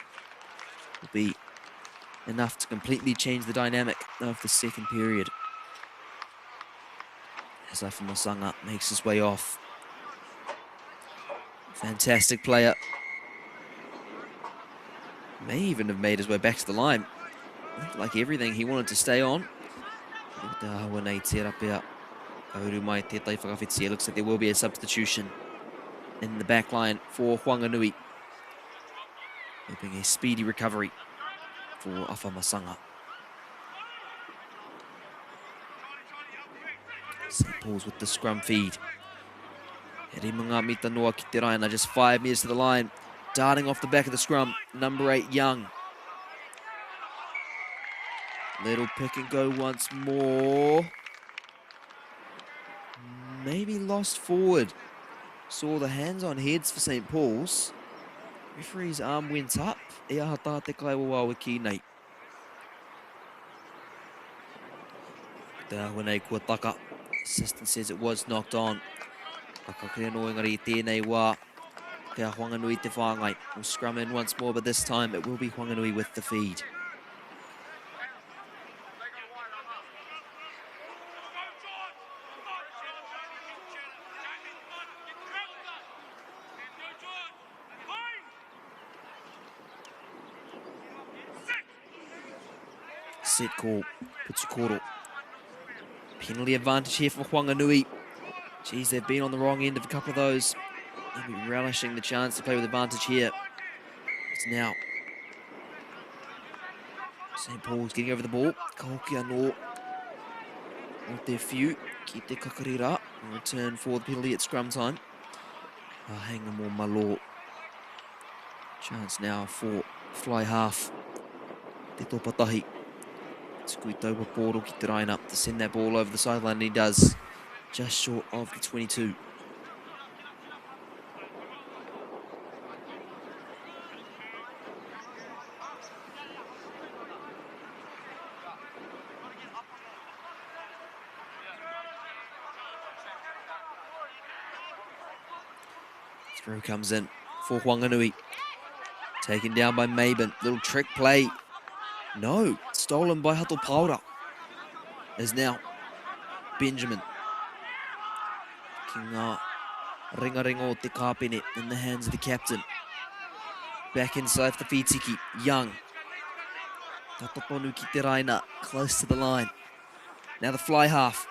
will be enough to completely change the dynamic of the second period. As Afa Masanga makes his way off. Fantastic player. May even have made his way back to the line. Like everything, he wanted to stay on. It looks like there will be a substitution in the back line for Whanganui. Hoping a speedy recovery for Afa Masanga. St. Paul's with the scrum feed. Just 5 metres to the line. Darting off the back of the scrum, number 8, Young. Little pick and go once more. Maybe lost forward. Saw the hands on heads for St. Paul's. Referee's arm went up. E aha tā te kaiwawawe ki nei. Te āhua nei kua taka. Assistant says it was knocked on. Ka kore anō engari i tēnei wā. Kia Whanganui te whāngai. We'll scrum in once more, but this time it will be Whanganui with the feed. Set call, Putukoro. Penalty advantage here for Whanganui. Geez, they've been on the wrong end of a couple of those. They'll be relishing the chance to play with advantage here. It's now St. Paul's getting over the ball. Ka hoki anō o te whiu ki te kakarira. Return for the penalty at scrum time. Āheinga mō Malo. Chance now for fly half. Te Topatahi. Tuku i taua pōro ki te line up to send that ball over the sideline, and he does. Just short of the 22. Throw comes in for Whanganui. Taken down by Maben. Little trick play. No, stolen by Hato Paura. Is now Benjamin. Ki ngā ringaringa o te kāpene in the hands of the captain. Back inside for the Whitiki. Young. Tata tonu ki te raina. Close to the line. Now the fly half.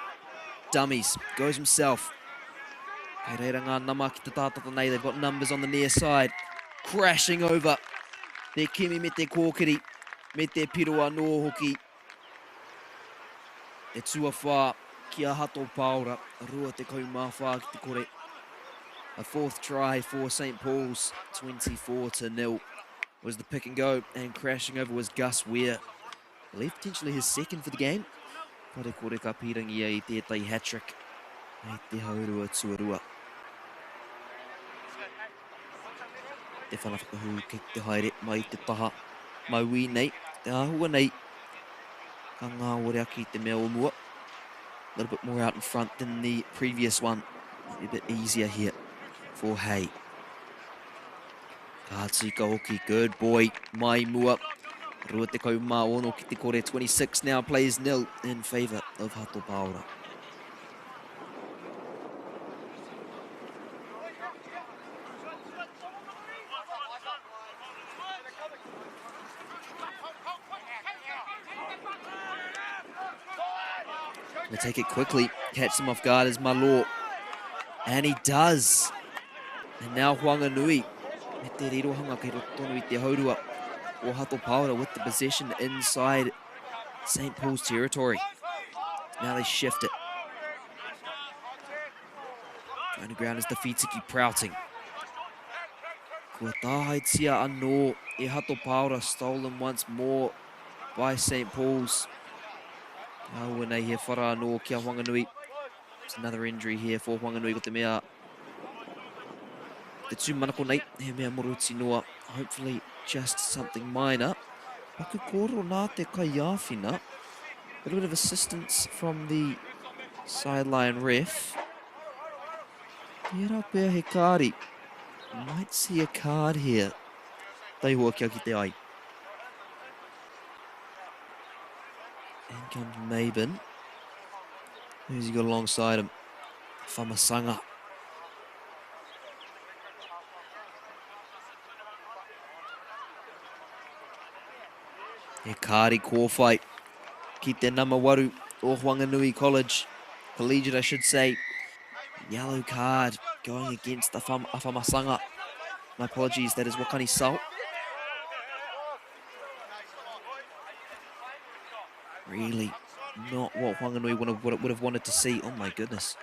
Dummies. Goes himself. Kei reira ngā nama ki te tātata nei. They've got numbers on the near side. Crashing over. Te kimi me te kōkiri. Me te piro anō hoki. Te tuawhā ki a Hato Paora. 24 ki te kore. A fourth try for St. Paul's. 24-0 was the pick and go. And crashing over was Gus Weir. I believe potentially his second for the game. Kore kore ka pīrangi ia i tētahi hat-trick hei te haurua tuarua. Te whana whakahū kei te haere mai te taha mauī nei, te āhua nei, ka ngāware ake i te mea o mua. A little bit more out in front than the previous one. Might be a bit easier here for Hay. Ka tika hoki, good boy, mai mua. 26 ki te kore, 26 now plays nil in favour of Hato Paora. They take it quickly, catch them off guard as Malo. And he does. And now Whanganui me te rirohanga kei roto tonu i te haurua o Hato Paora with the possession inside St. Paul's territory. Now they shift it. Going to ground is the Whitiki Prouting. Kua tāhaitia anō e Hato Paora, stolen once more by St. Paul's. Aua nei he whara anō ki a Whanganui. It's another injury here for Whanganui ko te mea Te tūmanako nei, he mea moruti noa. Hopefully just something minor. Paku kōrero nā te kaiāwhina. A little bit of assistance from the sideline ref. Tērā pea he kāri. Might see a card here. Taihoa kia ki te ai. In comes Maben. Who's he got alongside him? Whamasanga. He kāri kōwhai ki te nama waru o Whanganui College. Collegiate, I should say. Yellow card going against the Afamasaga. My apologies, that is Wakani Salt. Really not what Whanganui would have, would have wanted to see. Oh my goodness.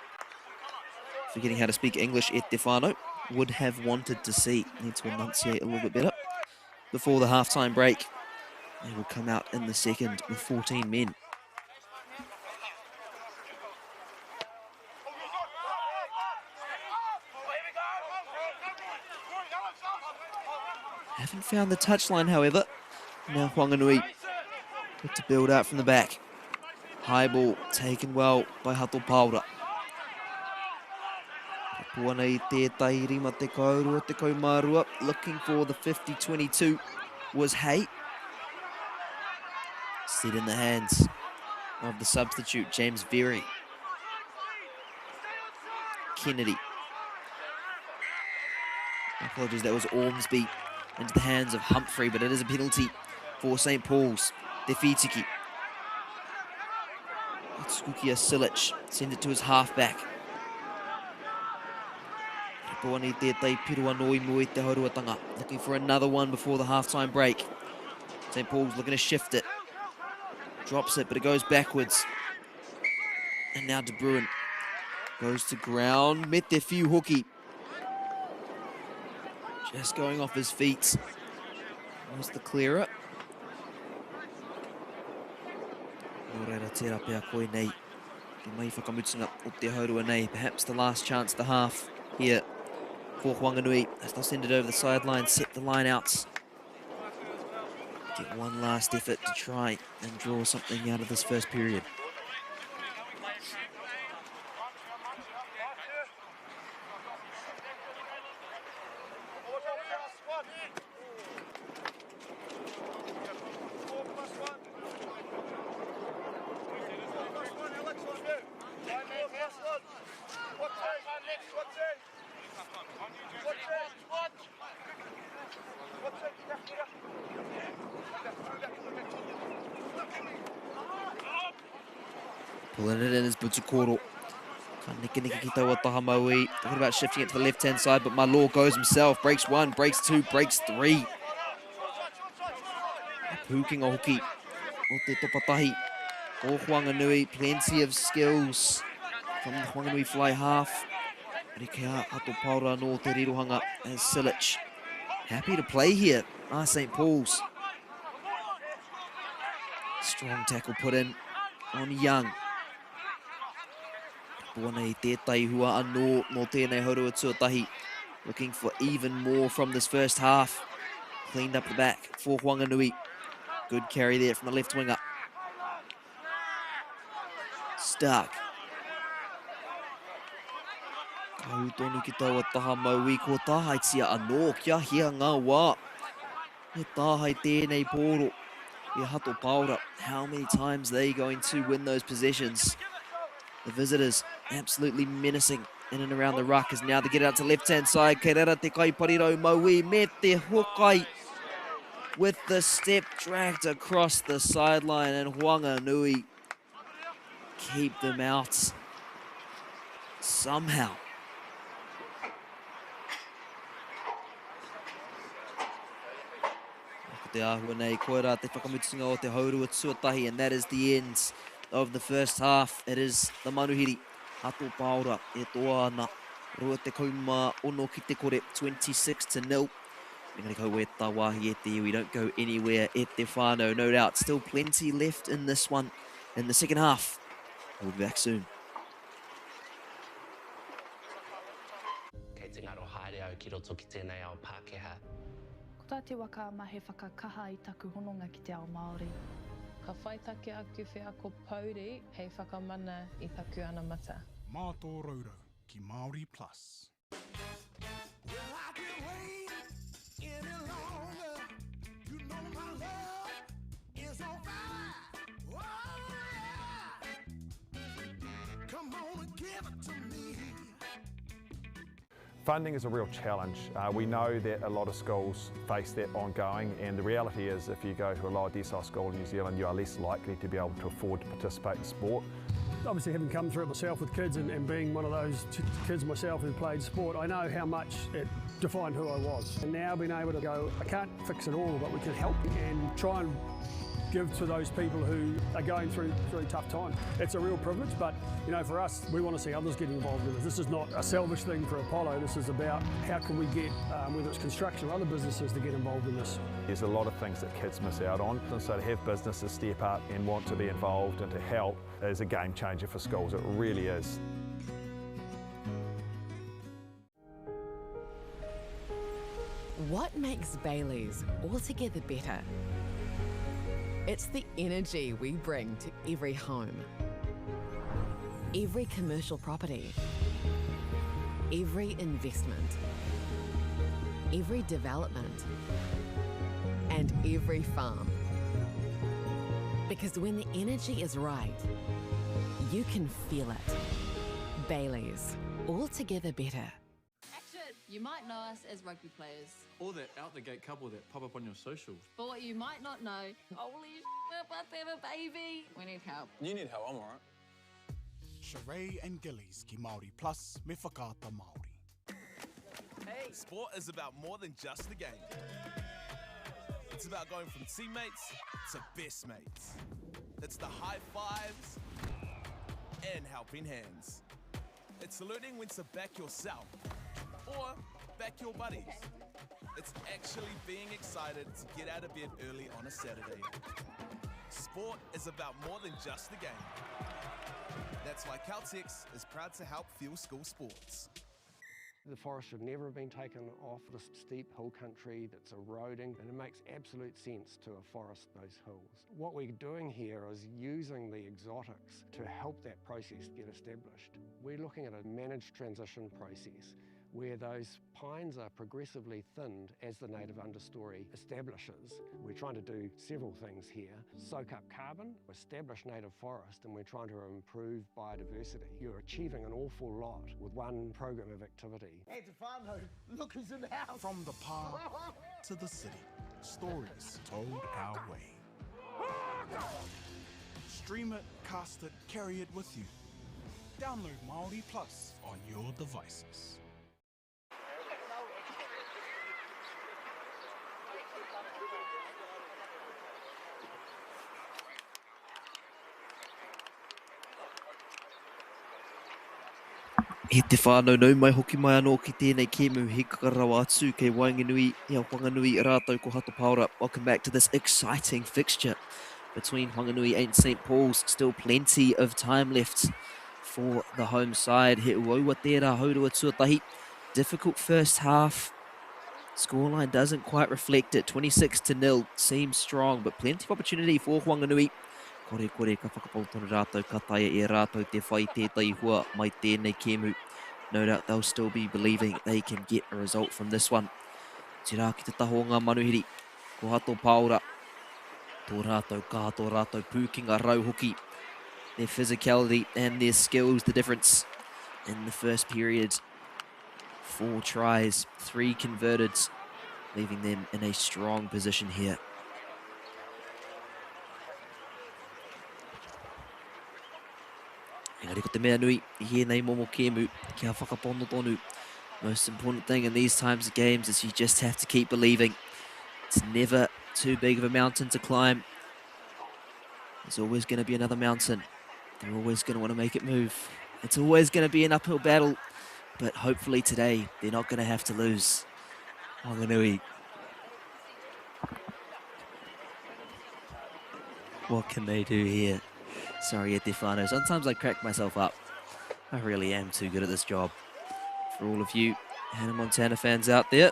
Forgetting how to speak English, et te whānau would have wanted to see. Need to enunciate a little bit better. Before the halftime break, they will come out in the second with 14 men. Haven't found the touchline, however. Now Whanganui look to build out from the back. High ball taken well by Hato Paora. Tapu ana i tētahi 50, 22, looking for the 50-22 was Hay. Set in the hands of the substitute, James Very. Kennedy. Apologies, that was Ormsby into the hands of Humphrey, but it is a penalty for St. Paul's. Te Whitiki. Atsukukia Silic sends it to his halfback. Looking for another one before the halftime break. St. Paul's looking to shift it. Drops it, but it goes backwards. And now De Bruin goes to ground. Met te whiu hoki. Just going off his feet. Was the clearer. Nō reira tērā pea koinei te mai whakamutunga o te haurua nei. Perhaps the last chance, the half here for Whanganui. As they'll send it over the sideline, set the line outs. Get one last effort to try and draw something out of this first period. Pulling it in is Butsukoro. Ka neke neke ki taua taha maui. Talking about shifting it to the left-hand side, but Malor goes himself. Breaks one, breaks two, breaks three. Pūkenga hoki o te topatahi o Whanganui. Plenty of skills from the Whanganui fly half. Rikea Ato Paora nō te rirohanga as Silic. Happy to play here are St. Paul's. Strong tackle put in on Young. Buana i tētahi hua anō nō tēnei haurua tuatahi. Looking for even more from this first half. Cleaned up the back for Whanganui. Good carry there from the left winger. Stark. Ka ū tonu ki taua taha mauī ko tāhaetia anō kia hia ngā wā. He tāhae tēnei pōro i Hato Paora. How many times they going to win those possessions? The visitors absolutely menacing in and around the ruck as now they get out to left-hand side. Kei rara te kai parirau mauī me te hokai with the step dragged across the sideline, and Whanganui keep them out somehow. Ko te āhua nei, koirā te whakamutunga o te haurua tuatahi, and that is the end of the first half. It is the manuhiri, Hato Paora, e toa ana, 26 ki te kore, 26 to nil. Engari kau e tā wāhi e te iwi, don't go anywhere e te whānau, no doubt. Still plenty left in this one in the second half. We'll be back soon. Kei te ngaro haere au ki roto ki tēnei ao Pākehā. Ko tā Te Waka Ama he whakakaha i taku hononga ki te ao Māori. Ka whaitake aku wheako pouri hei whakamana i taku anamata. Mā tō rourou ki Māori Plus. Funding is a real challenge. We know that a lot of schools face that ongoing, and the reality is if you go to a lower decile school in New Zealand, you are less likely to be able to afford to participate in sport. Obviously, having come through it myself with kids and being one of those kids myself who played sport, I know how much it defined who I was. And now being able to go, I can't fix it all, but we can help and try and give to those people who are going through tough times. It's a real privilege, but you know, for us, we want to see others get involved in this. This is not a selfish thing for Apollo. This is about how can we get, whether it's construction or other businesses, to get involved in this. There's a lot of things that kids miss out on, and so to have businesses step up and want to be involved and to help is a game changer for schools. It really is. What makes Bayleys altogether better? It's the energy we bring to every home, every commercial property, every investment, every development, and every farm. Because when the energy is right, you can feel it. Bayleys, altogether better. Action! You might know us as rugby players. Or that out-the-gate couple that pop up on your socials. But what you might not know, holy we're about to have a baby. We need help. You need help, I'm all right. Sheree and Gillies ki Māori Plus me Whakaata Māori. Hey. Sport is about more than just the game. It's about going from teammates to best mates. It's the high fives and helping hands. It's learning when to back yourself or back your buddies. It's actually being excited to get out of bed early on a Saturday. Sport is about more than just the game. That's why Caltex is proud to help fuel school sports. The forest should never have been taken off this steep hill country that's eroding, and it makes absolute sense to afforest those hills. What we're doing here is using the exotics to help that process get established. We're looking at a managed transition process where those pines are progressively thinned as the native understory establishes. We're trying to do several things here. Soak up carbon, establish native forest, and we're trying to improve biodiversity. You're achieving an awful lot with one program of activity. Hey, Tefano, look who's in the house. From the park to the city, stories told our way. Stream it, cast it, carry it with you. Download Māori Plus on your devices. E te whānau, nau mai hoki mai anō ki tēnei kēmu he kaka rawa atu kei waenganui i a Whanganui rātou ko Hato Paora. Welcome back to this exciting fixture between Whanganui and St Paul's. Still plenty of time left for the home side. He uaua tērā haurua tuatahi. Difficult first half. Scoreline doesn't quite reflect it. 26 to nil seems strong, but plenty of opportunity for Whanganui. Kore kore ka whakapau tonu rātou, ka taea e rātou te whai tētahi hua mai tēnei kēmu. No doubt they'll still be believing they can get a result from this one. Tērā ki te taha o ngā manuhiri, ko Hato Paora, tō rātou kaha, tō rātou pūkenga rau hoki. Their physicality and their skills, the difference in the first period. 4 tries, 3 converted, leaving them in a strong position here. Engari ko te mea nui i hēnei momo kēmu, kia whakapono tonu. Most important thing in these times of games is you just have to keep believing. It's never too big of a mountain to climb. There's always going to be another mountain. They're always going to want to make it move. It's always going to be an uphill battle, but hopefully today they're not going to have to lose. Whanganui. What can they do here? Sorry, Stefano. Sometimes I crack myself up. I really am too good at this job. For all of you Hannah Montana fans out there,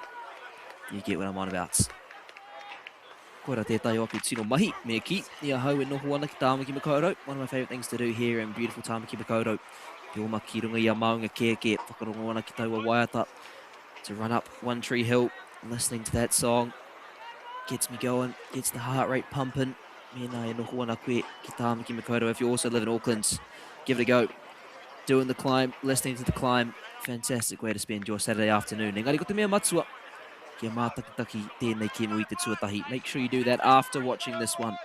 you get what I'm on about. Koira tētahi o aku tino mahi, me kī, i ahau e noho ana ki Tāmaki Makaurau. One of my favourite things to do here in beautiful Tāmaki Makaurau. Te oma ki runga i a Maunga Kēkē, whakarongo ana ki taua waiata. To run up One Tree Hill, listening to that song, gets me going, gets the heart rate pumping. Mēnā e noho ana koe ki Tāmaki Makaurau, if you also live in Auckland, give it a go. Doing the climb, listening to the climb, fantastic way to spend your Saturday afternoon. Engari ko te mea matua, kia mātakitaki tēnei kēmu i te tuatahi. Make sure you do that after watching this one.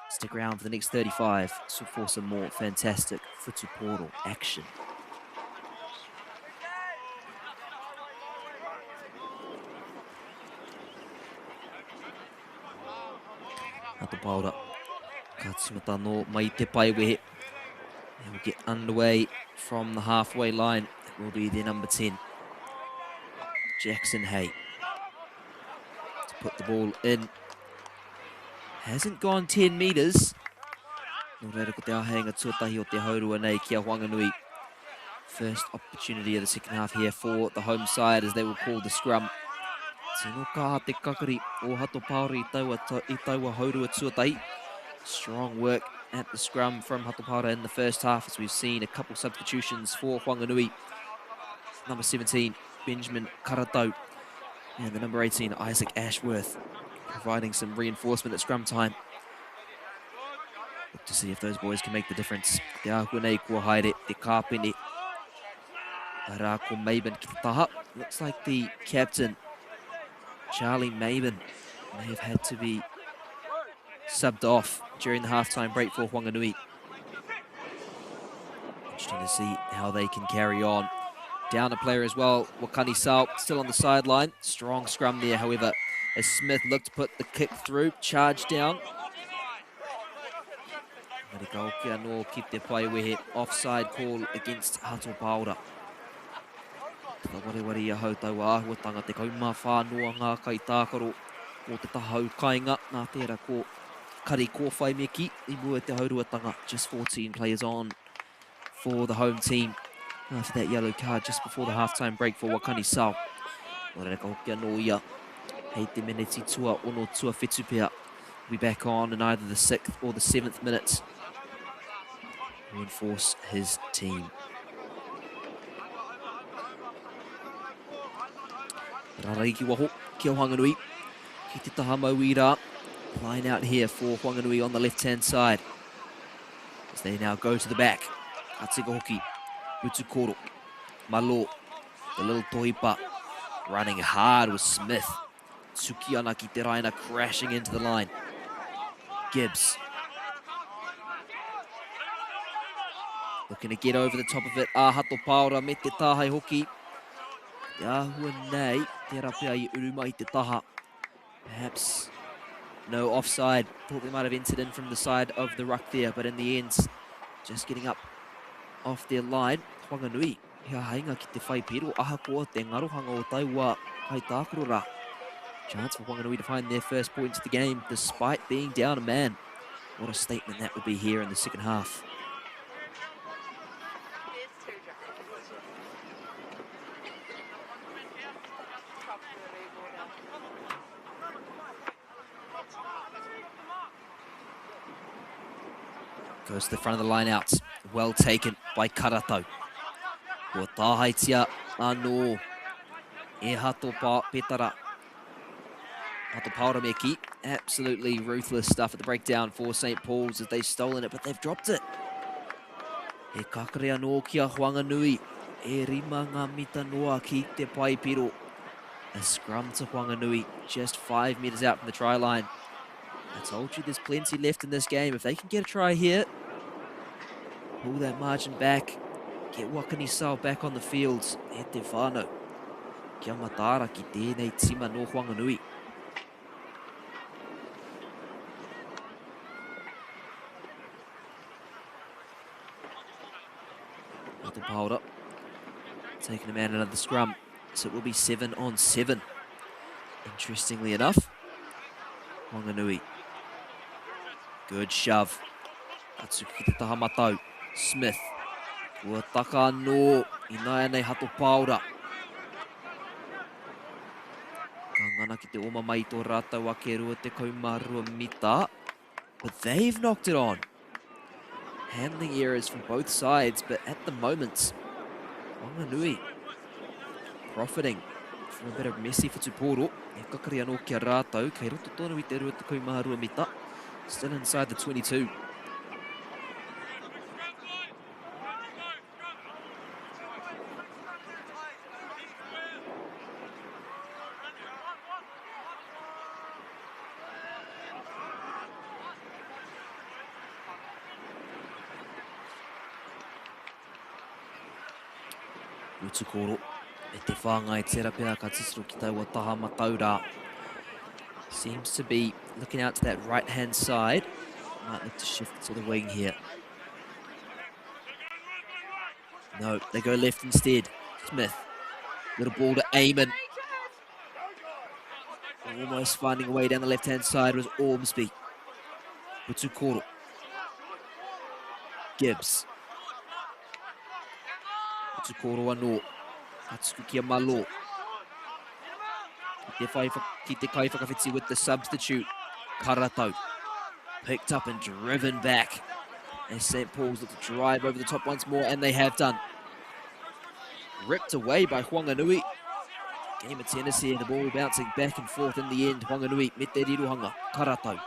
Stick around for the next 35 for some more fantastic futuporo action. Hato Paora. Ka tīmata anō mai te pae wehe. They will get underway from the halfway line. It will be their number 10, Jackson Hay, to put the ball in. Hasn't gone 10 metres. Nō reira ko te āheinga tuatahi o te haurua nei ki a Whanganui. First opportunity of the second half here for the home side as they will call the scrum. Tino kaha te kakari o Hato Paora i taua, i taua haurua tuatahi. Strong work at the scrum from Hato Paora in the first half as we've seen a couple substitutions for Whanganui. Number 17, Benjamin Karatau, and the number 18, Isaac Ashworth, providing some reinforcement at scrum time. Look to see if those boys can make the difference. Te āhua nei kua haere te kāpene. Arā ko Maben ki te taha. Looks like the captain, Charlie Maben, may have had to be subbed off during the halftime break for Whanganui. Interesting to see how they can carry on. Down a player as well, Wakani Sao still on the sideline. Strong scrum there, however, as Smith looked to put the kick through, charge down. Marika hoki anō ki te pae wehe. Offside call against Hato Paora. Tata wareware i ahau taua āhuatanga, 14 noa ngā kaitākaro mō te taha hau kainga, nā tērā ko Kari Kōwhai me kī i mua i te hauruatanga, just 14 players on for the home team after that yellow card just before the halftime break for Wakani Sao. Nō reira ka hoki anō ia hei te meneti tua ono tua whitu pea. We'll be back on in either the 6th or the 7th minute. Reinforce his team. Rarai ki waho, ki a Whanganui. Ki te taha mauī rā. Line out here for Whanganui on the left-hand side. As they now go to the back. Ka tika hoki. Utukoro. Malo. The little tohipa. Running hard with Smith. Tuki ana ki te raina crashing into the line. Gibbs. Looking to get over the top of it. Ah, Hato Paora me te tāhai hoki. Te āhua nei, tērā pea i uru mai te taha. Perhaps no offside. Thought they might have entered in from the side of the ruck there, but in the end, just getting up off their line. Whanganui, he āheinga ki te whai piro, ahakoa te ngarohanga o taua kaitākaro rā. Chance for Whanganui to find their first points of the game, despite being down a man. What a statement that would be here in the second half. Goes to the front of the line out. Well taken by Karato. Kua tāhaitia anō e Hato Pa Petara. Hato Paora me ki. Absolutely ruthless stuff at the breakdown for St. Paul's as they've stolen it, but they've dropped it. He kakare anō ki a Whanganui. E rima ngā mita noa ki te paepiro. A scrum to Whanganui, just 5 metres out from the try line. I told you there's plenty left in this game. If they can get a try here, pull that margin back, get Wakanisau back on the field, e te whānau. Kia mataara ki tēnei tima nō Whanganui. Hato Paora taking a man out of the scrum. So it will be 7 on 7. Interestingly enough, Whanganui. Good shove. Atsuki ki te taha matau. Smith. Kua taka anō i nāianei Hato Paora. Ka ngana ki te oma mai i tō rātou ake 22 mita. But they've knocked it on. Handling errors from both sides, but at the moment, Whanganui profiting from a bit of messy whutupōro. E kakari anō ki a rātou, kei roto tonu i te 22 mita. Still inside the 22. Utukoro e te whāngai tērā pea ka titiro ki taua taha matau rā. Seems to be looking out to that right hand side. Might look to shift to the wing here. No, they go left instead. Smith. Little ball to Eamon. Almost finding a way down the left-hand side was Ormsby. Utukoro. Gibbs. Utukoro anō. Ka tuku ki a Malo. Ki te, whai, ki te kai whakawhiti with the substitute. Karatau. Picked up and driven back. As St. Paul's look to drive over the top once more, and they have done. Ripped away by Whanganui. Game of tennis here, the ball bouncing back and forth in the end. Whanganui me te rirohanga, Karatau.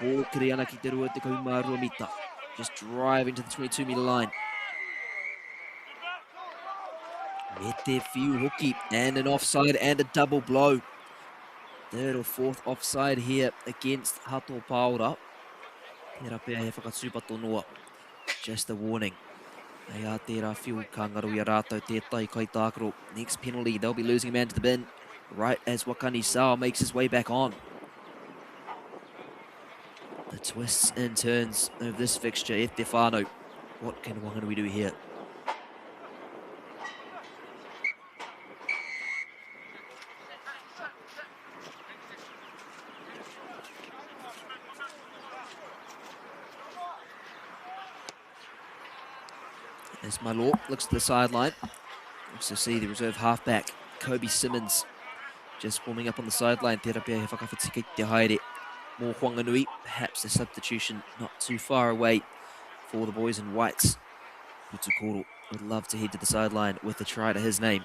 Kōkiri ana ki te 22 mita. Just driving to the 22 metre line. Me te whiu hoki, and an offside and a double blow. Third or fourth offside here against Hato Paora. Tērā pea he whakatūpato noa. Just a warning. Hei ā tērā whiu ka ngaro i a rātou tētahi kaitākaro. Next penalty, they'll be losing a man to the bin. Right as Wakani Sao makes his way back on. The twists and turns of this fixture, e te whānau. What can Whanganui do here? As Malo looks to the sideline. Also see the reserve halfback, Kobe Simmons, just warming up on the sideline. Tērā pea he whakawhiti te haere mō Whanganui. Perhaps a substitution not too far away for the boys in whites. Putukoro would love to head to the sideline with a try to his name.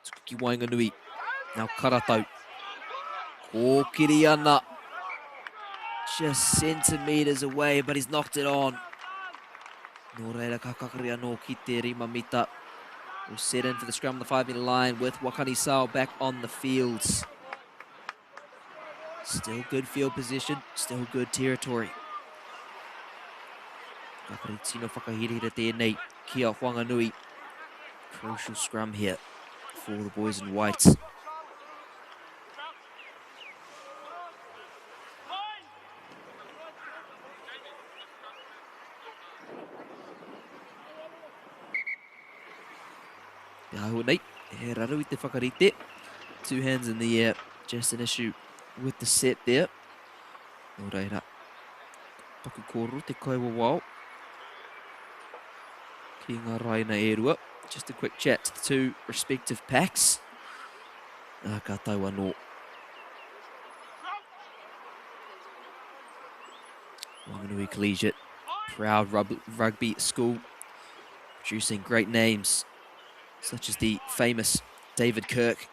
Tuku ki waenganui. Now Karatau. Kōkiri ana. Just centimetres away, but he's knocked it on. Nō reira ka kakari anō ki te rima mita. Will set in for the scrum on the 5 metre line with Wakani Sao back on the fields. Still good field position, still good territory. Kakari tino whakahirahira tēnei ki a Whanganui. Crucial scrum here for the boys in white. Te āhua nei, he raru i te whakarite. Two hands in the air, just an issue with the set there. Nō reira, paku kōrero te kaiwawao ki ngā raina e rua. Just a quick chat to the two respective packs. Nā, ka tau anō. Wanganui Collegiate, proud rugby school, producing great names such as the famous David Kirk,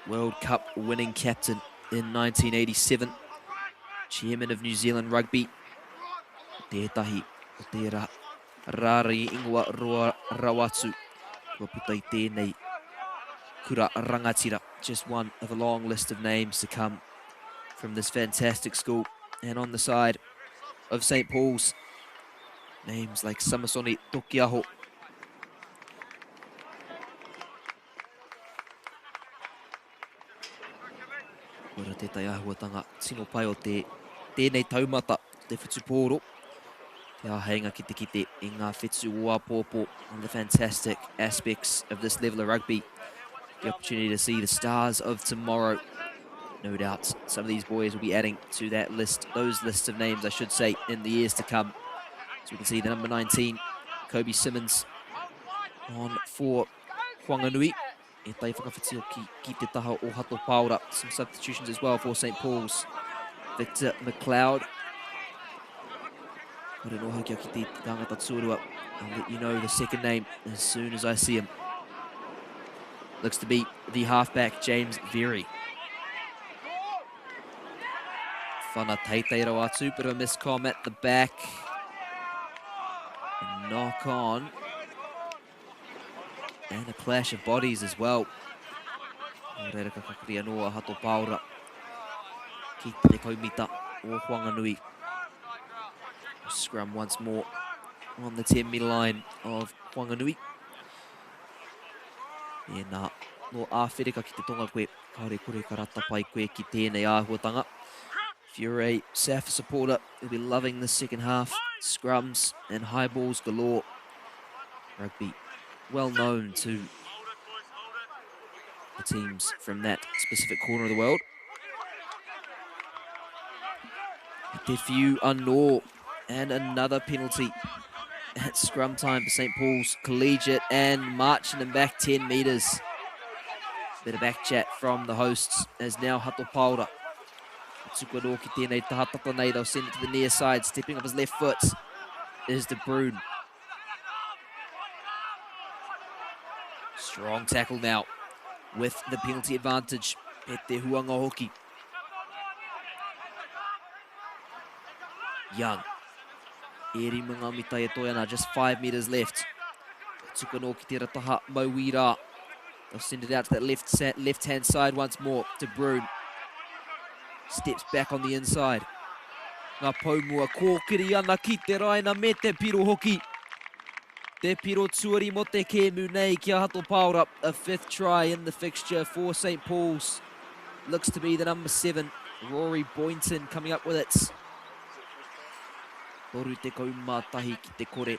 World Cup winning captain in 1987, chairman of New Zealand Rugby, tētahi o tērā rārangi ingoa roa rawatu kua puta i tēnei kura rangatira. Just one of a long list of names to come from this fantastic school. And on the side of St. Paul's, names like Samasoni Tokiaho. Koira tētahi āhuatanga tino pai o te tēnei taumata, te whutupōro. Te āheinga ki te kite i ngā whetū o āpōpō, one of the fantastic aspects of this level of rugby. The opportunity to see the stars of tomorrow. No doubt some of these boys will be adding to that list, those lists of names, I should say, in the years to come. So we can see the number 19, Kobe Simmons, on for Whanganui. E tai whakawhiti o ki, ki te taha o Hato Paora. Some substitutions as well for St. Paul's. Victor McLeod. Kore noha kia ki te tangata tuarua. I'll let you know the second name as soon as I see him. Looks to be the halfback, James Very. Whana teitei rawa atu, bit of a miscom at the back. A knock on. And a clash of bodies as well. Reira ka kakari anō a Hato Paora ki te kaumita o Whanganui. Scrum once more on the 10 metre line of Whanganui. Tēnā, nō Āwherika ki te tonga koe, kāore kore ka rata pai koe ki tēnei āhuatanga. If you're a Safa supporter, you'll be loving the second half. Scrums and high balls galore. Rugby well known to the teams from that specific corner of the world. Te Whiu anō, and another penalty at scrum time for St. Paul's Collegiate and marching them back 10 metres. Bit of back chat from the hosts as now Hato Paora. Tuku anō ki tēnei taha tata nei, they'll send it to the near side, stepping off his left foot is De Bruyne. Strong tackle now with the penalty advantage. Pete Huanga hoki. Young. E rima ngā mita e toe ana, just 5 metres left. Tuku anō ki tērā taha, Maui rā. They'll send it out to that left, left-hand side once more to Brune. Steps back on the inside. Ngā poumua kōkiri ana ki te raina me te piro hoki. Te piro tuari mo te kēmu nei ki a Hato Paora. A fifth try in the fixture for St. Paul's. Looks to be the number 7, Rory Boynton, coming up with it. 31 ki te kore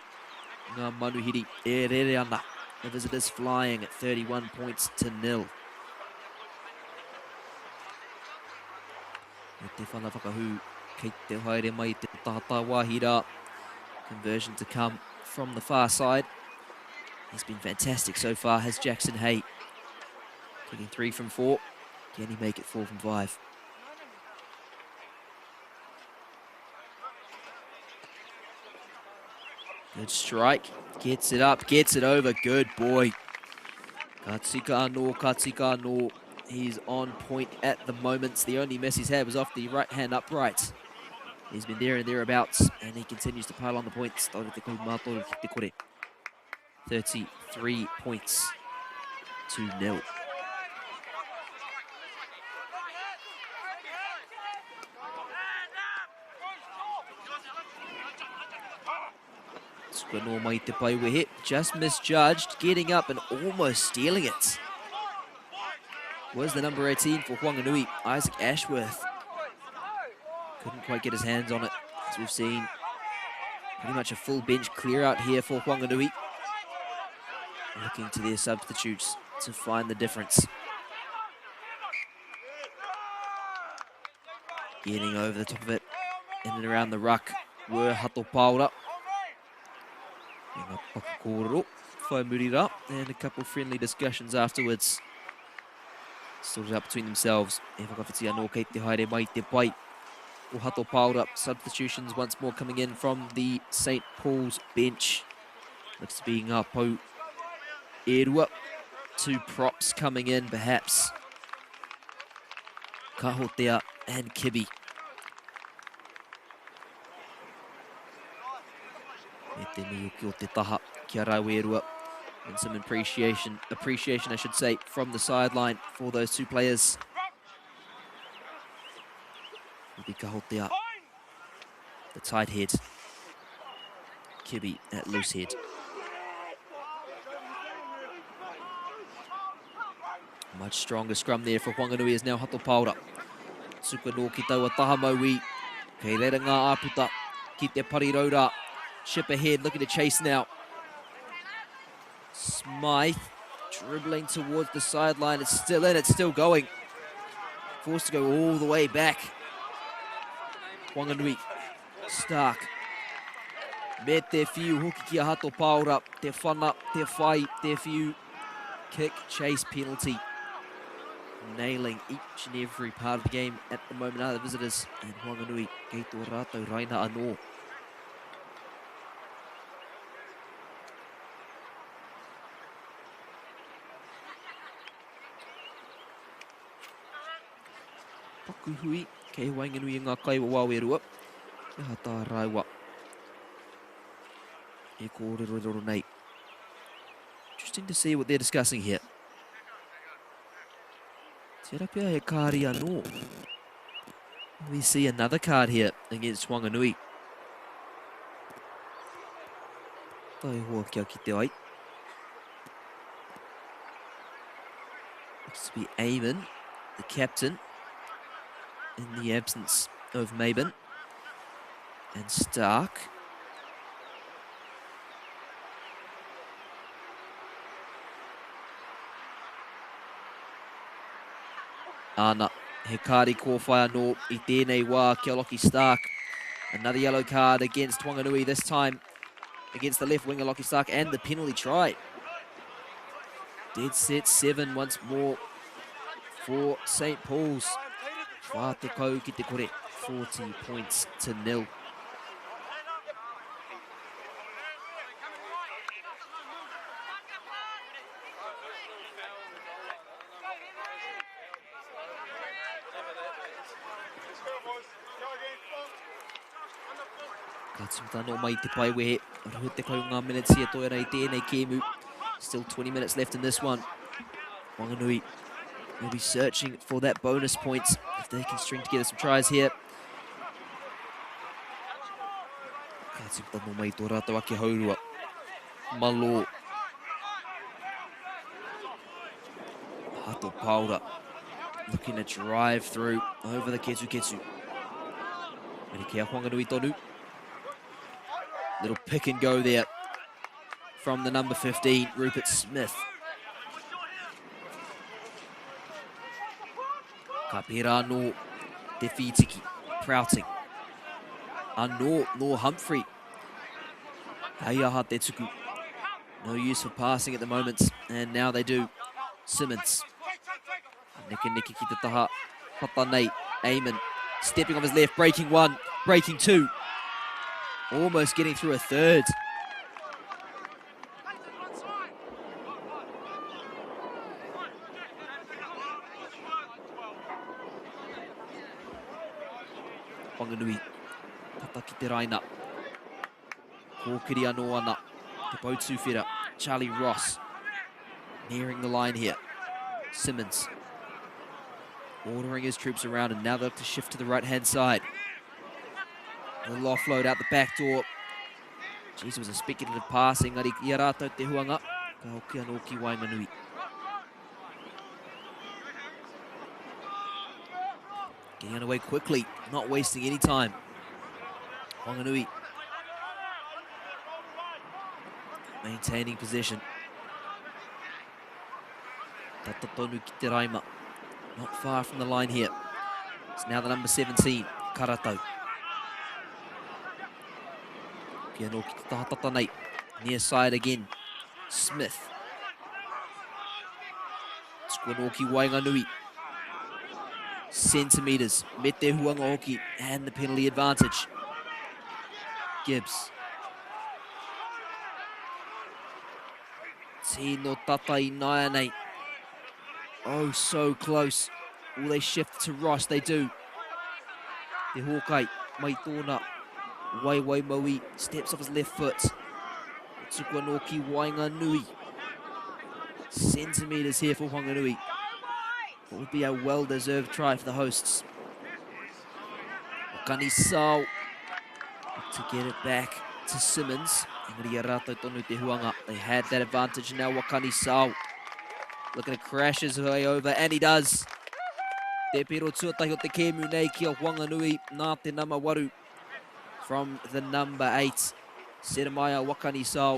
ngā manuhiri e rere ana. The visitors flying at 31 points to nil. Me te whana whakahū, kei te haere mai te taha wāhi rā. Conversion to come from the far side. He's been fantastic so far, has Jackson Hay. Kicking 3 from 4. Can he make it 4 from 5? Good strike. Gets it up, gets it over. Good boy. Katika no, Katika no. He's on point at the moment. The only miss he's had was off the right hand upright. He's been there and thereabouts, and he continues to pile on the points. 33 points to nil. Tuka mai te pai wehe, just misjudged, getting up and almost stealing it. Was the number 18 for Whanganui, Isaac Ashworth. Couldn't quite get his hands on it, as we've seen. Pretty much a full bench clear out here for Whanganui. Looking to their substitutes to find the difference. Getting over the top of it, in and around the ruck were Hato Paora. And a couple friendly discussions afterwards. Sorted out between themselves. E whakawhiti anō kei te haere mai te pai. O Hato Paora, substitutions once more coming in from the St. Paul's bench. Looks to be ngā pau e rua. Two props coming in, perhaps. Kahotea and Kibi. Me te miuki o te taha kia rau e rua. And some appreciation, I should say, from the sideline for those two players. Will be Kahotea, the tight head. Kibi at loose head. Much stronger scrum there for Whanganui is now Hato Paora. Tuka no ki taua taha maui. Kei reira ngā āputa ki te parirau rā. Chip ahead, looking to chase now. Smythe dribbling towards the sideline. It's still in, it's still going. Forced to go all the way back. Whanganui, Stark. Me te whiu hoki ki a Hato Paora. Te whana, te whai, te whiu. Kick, chase, penalty. Nailing each and every part of the game at the moment are the visitors. And Whanganui, kei tō rātou raina anō. Paku hui, kei waenganui i ngā kaiwawao e rua. He aha tā rāua e kōrerorero nei. Interesting to see what they're discussing here. Tērā pea he kāri anō. We see another card here against Whanganui. Taihoa kia kite ai. Looks to be Eamon, the captain, in the absence of Mabin and Stark. Ana, he kāri kōwhai anō i tēnei wā kia Lockie Stark. Another yellow card against Whanganui, this time against the left winger Lockie Stark, and the penalty try. Dead set 7 once more for St. Paul's. Whā te kau ki te kore, 40 points to nil. Ka tīmata anō mai te pae wehe. 20 ngā minutes e toe ana i tēnei kēmu. Still 20 minutes left in this one. Whanganui will be searching for that bonus point if they can string together some tries here. Ka tīmata anō mai tō rātou ake haurua. Malo. Hato Paora looking to drive through over the Ketu Ketu. Ready kia Whanganui tonu. Little pick and go there from the number 15, Rupert Smith. Ka pērā anō te whītiki. Prouting. Anō, no Humphrey. Hei aha te tuku. No use for passing at the moment. And now they do. Simmons. Neke neke ki te taha. Pata nei. Eamon stepping off his left. Breaking one. Breaking two. Almost getting through a third. Whanganui. Tata ki te raina. Kōkiri anō ana. Te pou tūwhera. Charlie Ross. Nearing the line here. Simmons. Ordering his troops around and now they have to shift to the right-hand side. A little offload out the back door. Jeez, it was a speculative pass, engari i a rātou te huanga. Ka hoki anō ki Waenganui. Getting underway quickly, not wasting any time. Whanganui maintaining possession. Tata tonu ki te raima. Not far from the line here. It's now the number 17, Karatau. Ki anō ki te taha tata nei. Near side again, Smith. Tuku anō ki Waenganui. Centimetres, me te huanga hoki, and the penalty advantage. Gibbs. Tino tata i nāianei. Oh, so close. Will they shift to Ross? They do. Te Hawkeye, mai tōna. Wai Wai Maui steps off his left foot. Tuku anō ki Waenganui. Centimetres here for Whanganui. What would be a well-deserved try for the hosts. Wakani Sao to get it back to Simmons. Engari ia rātou tonu te huanga. They had that advantage now. Wakani Sao looking to crash his way over, and he does. Te piro tuatahi o te kēmu nei ki a Whanganui nā te nama waru from the number 8. Seremaia Wakani Sao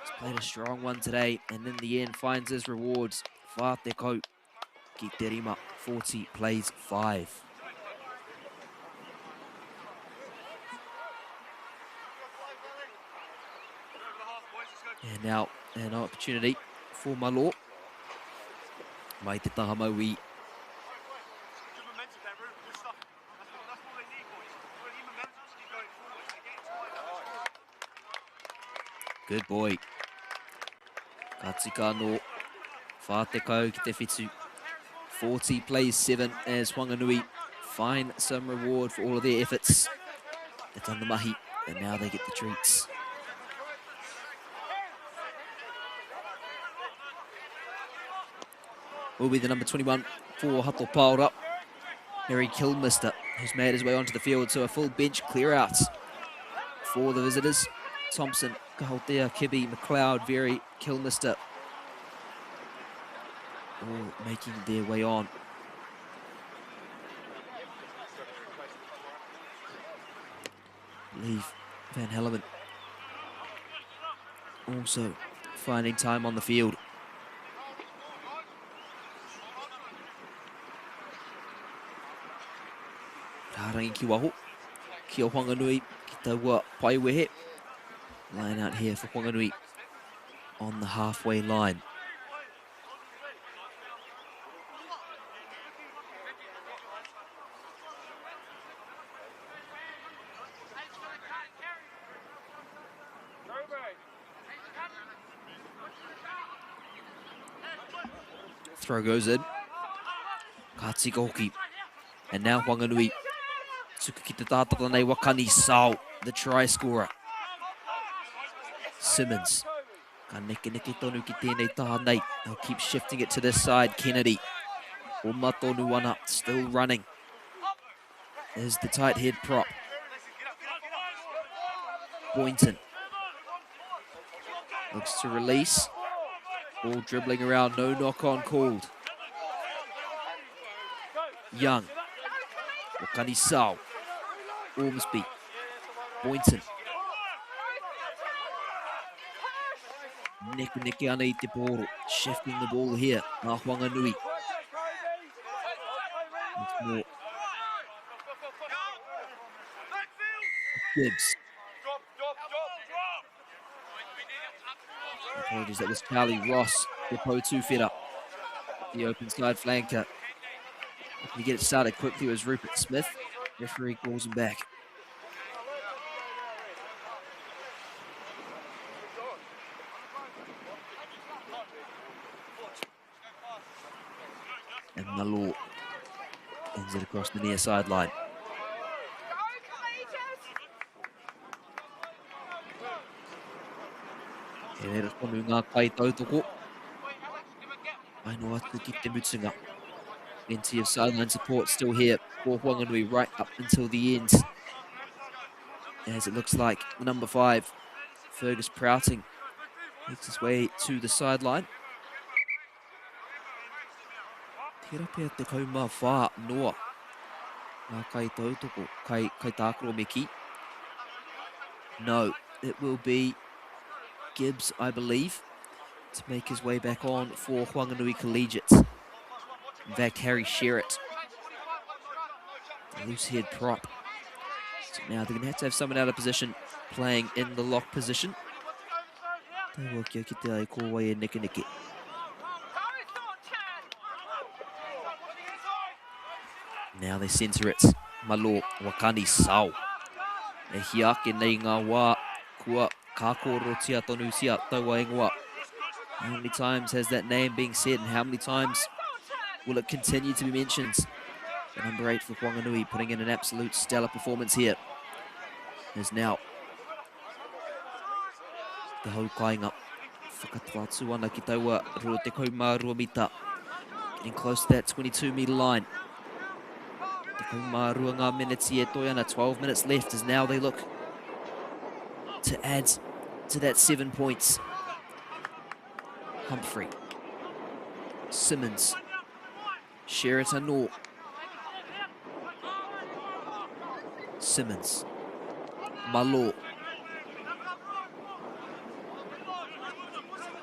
has played a strong one today, and in the end finds his rewards. Whā tekau ki te rima, 40 plays 5. And now an opportunity for Malo. Mai te taha maui. Good boy. Ka tika anō. 40 ki te whitu. 40 plays 7 as Whanganui find some reward for all of their efforts. They've done the mahi and now they get the treats. Will be the number 21 for Hato Paora. Harry Kilmister, who's made his way onto the field, so a full bench clear out for the visitors. Thompson, Kahotea, Kibby, McLeod, Very, Kilmister, all making their way on. Leave Van Hellemond also finding time on the field. Rārangi ki waho, ki a Whanganui, ki taua paiwehe. Line out here for Whanganui on the halfway line. Throw goes in. Ka tika hoki. And now Whanganui. Tuku ki te tātata nei Wakani Sao, the try scorer. Simmons. Ka neke neke tonu ki tēnei taha nei. They'll keep shifting it to this side. Kennedy. Oma tonu ana, still running. Is the tight head prop. Boynton. Looks to release. Ball dribbling around, no knock on called. Young. Wakani Sao. Ormsby. Boynton. Nekeneke ana i te pōro. Shifting the ball here. Ngā Whanganui. Once more. Gibbs. Apologies, that was Charlie Ross, the Poutufera, the open side flanker. Looking to get it started quickly was Rupert Smith. Referee calls him back. And Malo ends it across the near sideline. He rere tonu ngā kai tautoko. Ai no atu ki te mutunga. Plenty of sideline support still here for Whanganui right up until the end. As it looks like number 5, Fergus Prowting, makes his way to the sideline. Tērā pea te kaumā whā noa. Ngā kai tautoko, kai, kai tākaro me ki. No, it will be Gibbs, I believe, to make his way back on for Whanganui Collegiate. In fact, Harry Sherritt, the loose head prop. So now they're going to have to have someone out of position playing in the lock position. Taua kia kite ai ko wai e neke neke. Now they centre it. Malo Wakani Sao. E hia ake nei ngā wā kua kākōrotia tonutia taua ingoa. How many times has that name been said and how many times will it continue to be mentioned? The number 8 for Whanganui putting in an absolute stellar performance here. Is now te hau kāinga. Whakatau atu ana ki taua 22 mita. Getting close to that 22 metre line. 12 ngā miniti e toi ana, 12 minutes left as now they look to add to that 7 points. Humphrey. Simmons. Sheraton Noor. Simmons. Malo.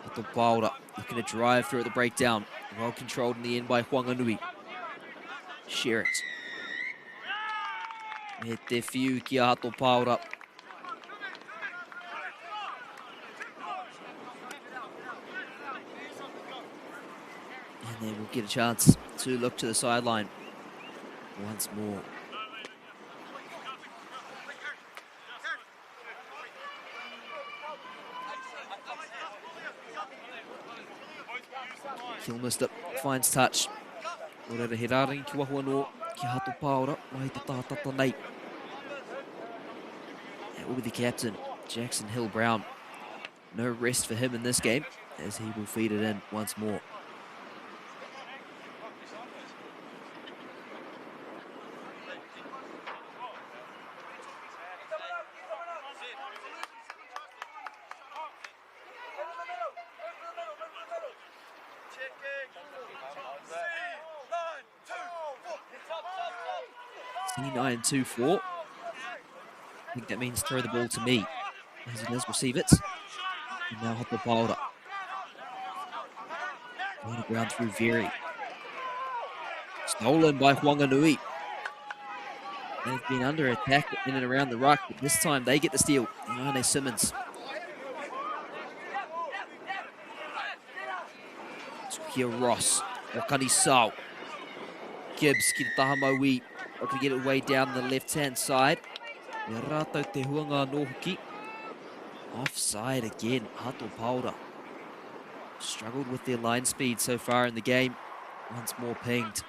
At the Paora, looking to drive through at the breakdown. Well controlled in the end by Whanganui. Sherritt. Me te whiu ki a Hato Paora. And they will get a chance to look to the sideline once more. Kilmister finds touch. Nō reira he rārangi ki waho anō, ki Hato Pāora, mai te tātata nei. That will be the captain, Jackson Hill Brown. No rest for him in this game, as he will feed it in once more. C9-2-4. I think that means throw the ball to me, as he does receive it. And now Hato Paora. Going to ground through Very. Stolen by Whanganui. They've been under attack in and around the ruck, but this time they get the steal. Ioane Simmons. Here Ross. Wakani Sao. Gibbs ki te taha maui. Looking to get it way down the left-hand side. Ia rātou te huanga anō hoki. Offside again, Hato Paora. Struggled with their line speed so far in the game. Once more pinged.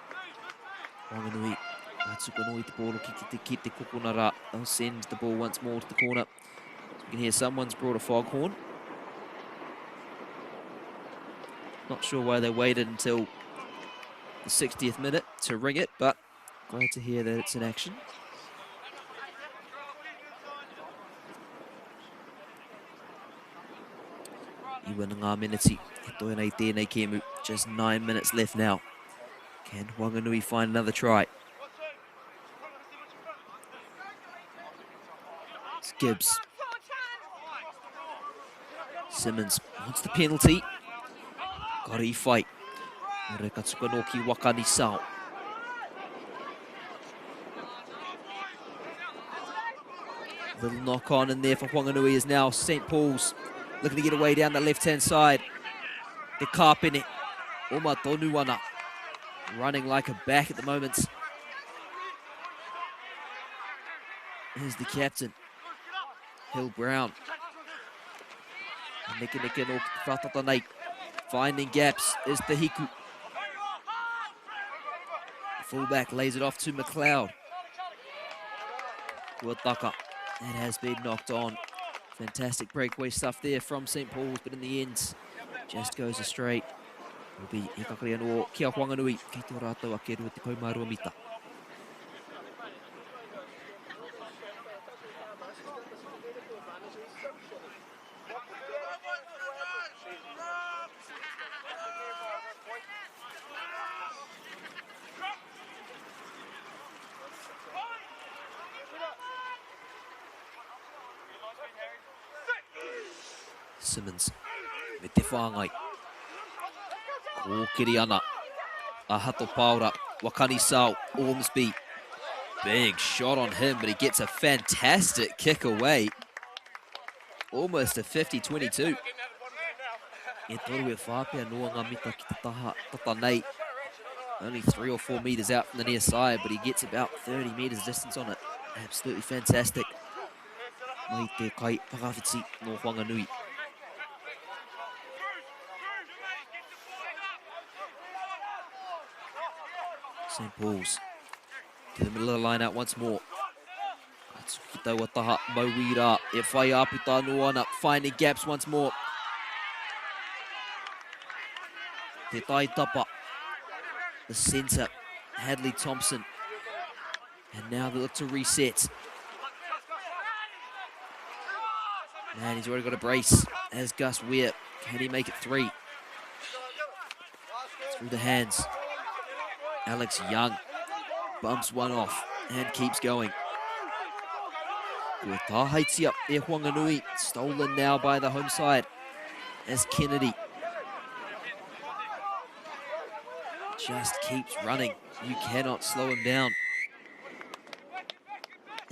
Whanganui. Ngā te ball ki te ki te kokona rā. They'll send the ball once more to the corner. So we can hear someone's brought a foghorn. Not sure why they waited until the 60th minute to ring it, but glad to hear that it's in action. Iwa na ngā miniti. E toi nei tēnei kēmu. Just 9 minutes left now. Can Whanganui find another try? It's Gibbs. Simmons wants the penalty. Got e fight. Reka tuka no ki Wakani Sao. Little knock on in there for Whanganui is now St. Paul's looking to get away down the left-hand side. The Kāpene, Oma Tonuana, running like a back at the moment. Here's the captain, Hill Brown. Neke neke no whatata nei. Finding gaps is the Hiku. Fullback lays it off to McLeod. Kuataka. It has been knocked on. Fantastic breakaway stuff there from St. Paul's, but in the end, just goes astray. Will be he kakari anō ki a Whanganui, kei tō rātou ake 22 mita. Simmons me te whāngai. Kōkiri ana a Hato Paora. Wakani Sao, Ormsby. Big shot on him, but he gets a fantastic kick away. Almost a 50-22. E toru e whāpea noa ngā mita ki te taha tata nei. Only 3 or 4 metres out from the near side, but he gets about 30 metres distance on it. Absolutely fantastic. Mai te kai whakawhiti no Whanganui. St. Paul's to the middle of the line out once more. Atu ki taua taha, Mauira, e whai āputa anō ana, finding gaps once more. Te tai tapa, the centre, Hadley Thompson. And now they look to reset. Man, he's already got a brace as Gus Weir. Can he make it three? Through the hands. Alex Young bumps one off and keeps going. Kua tāhaitia e Whanganui, stolen now by the home side as Kennedy just keeps running. You cannot slow him down.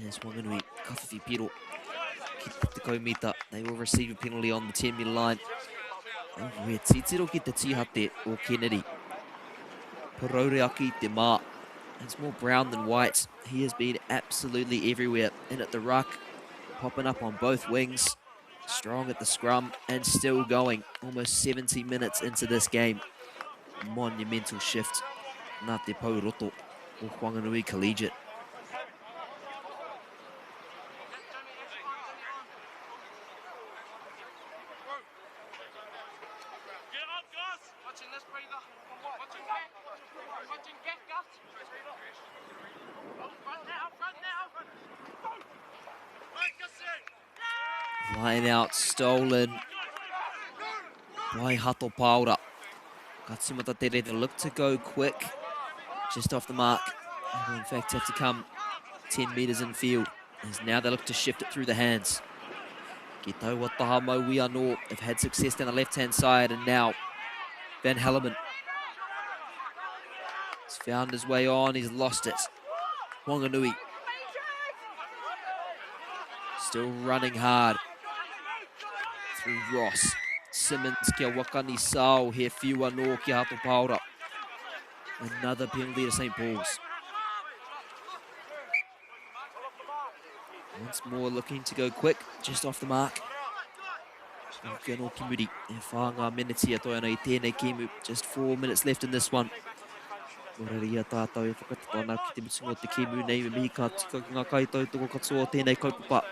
As Whanganui, ka whiwhi piro ki te tekau mita. They will receive a penalty on the 10 metre line. Oh, e titiro ki te tīhate o Kennedy. Paraure aki te mā. It's more brown than white. He has been absolutely everywhere. In at the ruck, popping up on both wings. Strong at the scrum and still going. Almost 70 minutes into this game. Monumental shift. Nā te pouroto o Whanganui Collegiate. Line out stolen by Hato Paora. Ka timata te rere look to go quick. Just off the mark. They will in fact have to come 10 metres in field. As now they look to shift it through the hands. Ki taua taha maui anō. They've had success down the left-hand side, and now Van Hellerman has found his way on. He's lost it. Whanganui still running hard through Ross. Simmons kia wakani sao he whiu anō ki Hato Paora. Another penalty to St. Paul's. Once more looking to go quick, just off the mark. Hoki anō ki muri, e whā ngā meneti a toi ana i tēnei kēmu. Just 4 minutes left in this one. Nō reira i a tātou e whakatata ana ki te mutunga o te kēmu nei, me mihi ka tika ki ngā kaitautoko katoa o tēnei kaupapa.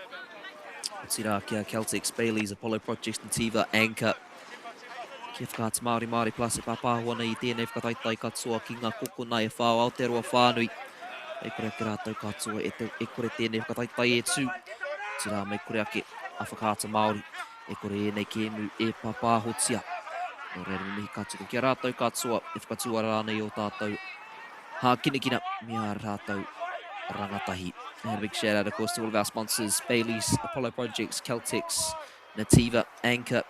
Otirā ki a Caltex, Bayleys, Apollo Projects, Nativa, Anchor, ki a Whakaata Māori, Māori Plus e pāpāho ana i tēnei whakataetae katoa ki ngā kokona e whā o Aotearoa whānui. Mei kore ake rātou katoa e, te, e kore tēnei whakataetae e tū. Otirā, mei kore ake a Whakaata Māori, e kore ēnei kēmu e pāpāhotia. Nō reira, me mihi ka tika ki a rātou katoa e whakatūara ana i ō tātou hākinakina me ā rātou rangatahi. And a big shout out, of course, to all of our sponsors, Bayleys, Apollo Projects, Caltex, Nativa, Anchor,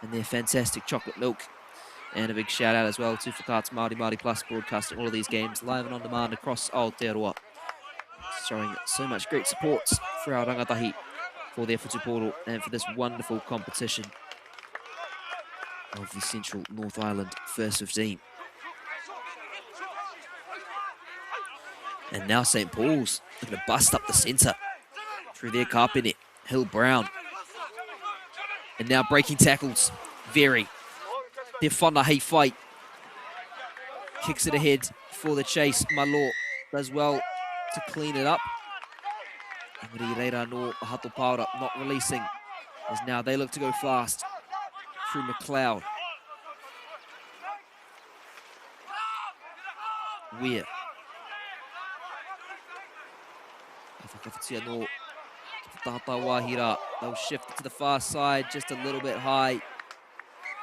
and their fantastic chocolate milk. And a big shout out as well to Whakaata Māori Māori Plus broadcasting all of these games live and on demand across Aotearoa. Showing so much great support for our rangatahi, for their whutupōro and for this wonderful competition of the Central North Island First 15. And now St. Paul's looking to bust up the centre through their carpet. Hill Brown. And now breaking tackles. Very. Te whana hei whai. Kicks it ahead for the chase. Malo does well to clean it up. Engari reira no Hato Paora not releasing. As now they look to go fast through McLeod. Weir. Ka whakawhiti anō ki te tata wāhi rā. They'll shift to the far side just a little bit high.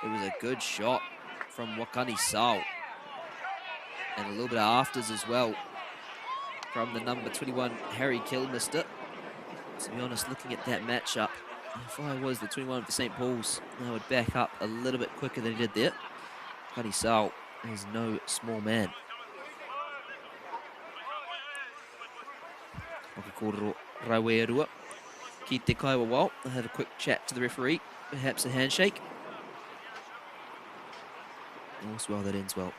It was a good shot from Wakani Sao. And a little bit of afters as well from the number 21, Harry Kilmister. To be honest, looking at that matchup, if I was the 21 for St. Paul's, I would back up a little bit quicker than he did there. Wakani Sao is no small man. Whakakōrero Rawerua. Ki te kaiwawao. I'll have a quick chat to the referee. Perhaps a handshake. All's well that ends well.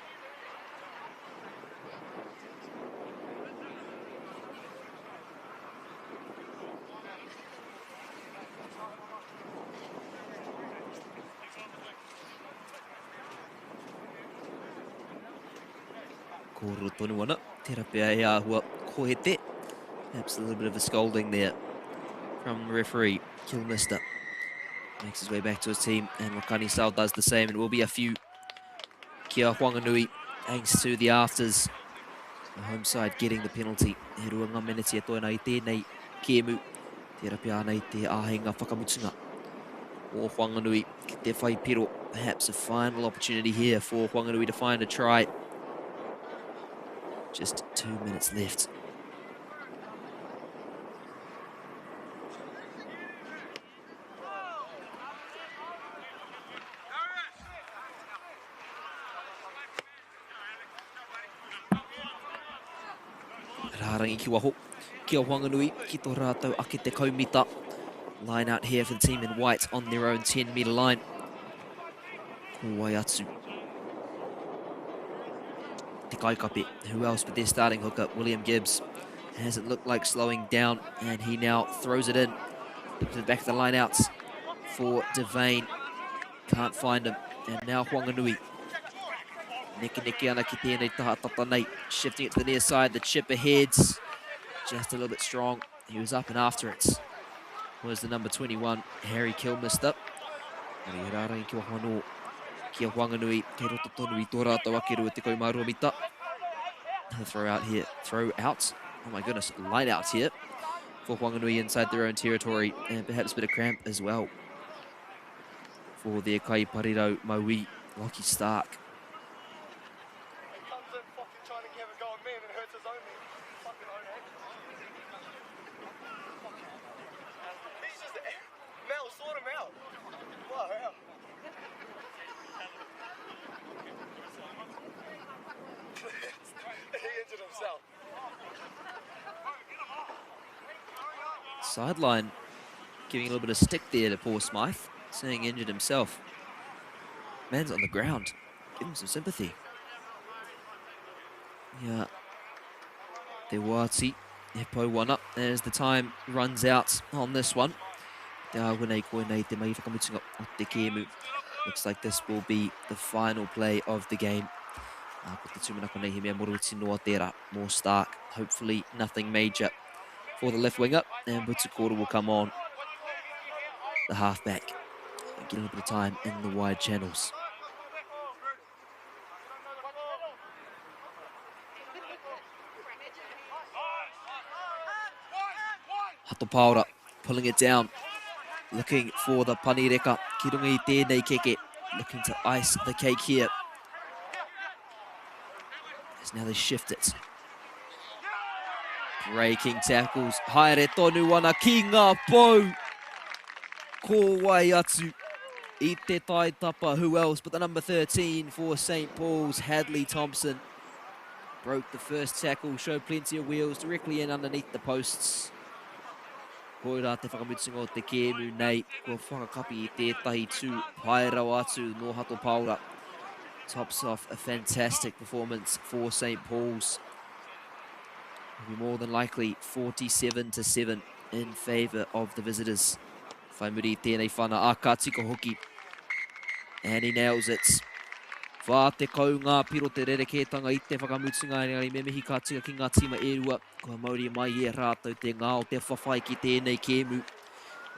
Kōrero tonu ana, tērā pea he āhua kohete. Perhaps a little bit of a scolding there from the referee, Kilmister. Makes his way back to his team, and Wakani Sal does the same. It will be a few kia Whanganui, thanks to the afters. The home side getting the penalty. He rua ngā meneti e toena i tēnei kēmu. Tērā pea ana i te āheinga whakamutunga o Whanganui ki te whai piro. Perhaps a final opportunity here for Whanganui to find a try. Just 2 minutes left. Rārangi ki waho, ki a Whanganui, ki tō rātou ake te kaumita. Line out here for the team in white on their own 10 metre line. Ko wai atu. Te Kaikape, who else but their starting hooker, William Gibbs. Hasn't looked like slowing down, and he now throws it in to the back of the line outs for Devane. Can't find him. And now Whanganui. Neke neke ana ki tēnei taha tata nei. Shifting it to the near side. The chip ahead. Just a little bit strong. He was up and after it. Was the number 21, Harry Kilmister. Ari rārangi ki waho anō. Ki a Whanganui. Kei roto tonu i tō rātou ake rua tekau mā rua mita. Another throw out here. Throw out. Oh my goodness. Line out here for Whanganui inside their own territory. And perhaps a bit of cramp as well for their kai parirau Maui, Lockie Stark. Sideline giving a little bit of stick there to poor Smythe, saying injured himself. Man's on the ground. Give him some sympathy. Yeah. Te Wati, Hippo one up as the time runs out on this one. Te āhua nei koinei te mahi whakamutunga o te kēmu. Looks like this will be the final play of the game. Ko te tūmanako nei he mea moroiti noa tērā. More Stark, hopefully nothing major for the left winger. And Butsukoro will come on the halfback. Get a little bit of time in the wide channels. Hato Paora pulling it down. Looking for the panireka. Ki runga i tēnei keke. Looking to ice the cake here. As now they shift it. Breaking tackles. Haere tonu ana ki ngā pou. Ko wai atu. I te taitapa, who else but the number 13 for St. Paul's, Hadley Thompson. Broke the first tackle, showed plenty of wheels directly in underneath the posts. Koirā te whakamutunga o te kēmu nei, kua whakakapi i tētahi tū pai rawa atu nō Hato Paora. Tops off a fantastic performance for St. Paul's. Will be more than likely 47-7 in favour of the visitors. Whai muri i tēnei whana a ka tika hoki. And he nails it. 40 ngā piro te rerekētanga i te whakamutunga, engari me mihi ka tika ki ngā tīma e rua. Kua mauria mai e rātou te ngā o te whawhai ki tēnei kēmu.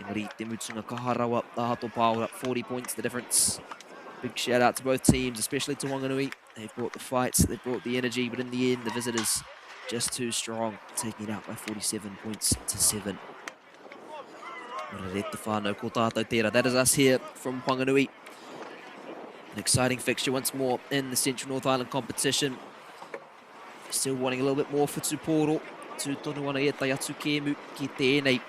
Engari i te mutunga kaha rawa a Hato Pāora, 40 points the difference. Big shout out to both teams, especially to Wanganui. They've brought the fight, they've brought the energy, but in the end, the visitors just too strong, taking it out by 47 points to 7. Rere te whānau, ko tātou tērā. That is us here from Whanganui. An exciting fixture once more in the Central North Island competition. Still wanting a little bit more for Tuporo. Tū tonu ana ētahi atu kēmu ki tēnei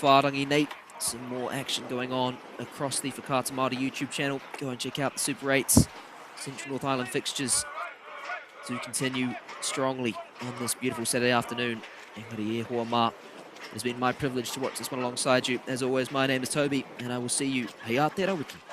whārangi nei. Some more action going on across the Whakaata Māori YouTube channel. Go and check out the Super 8s, Central North Island fixtures to continue strongly on this beautiful Saturday afternoon. Engari e hoa mā. It has been my privilege to watch this one alongside you. As always, my name is Toby, and I will see you hei ā tērā wiki.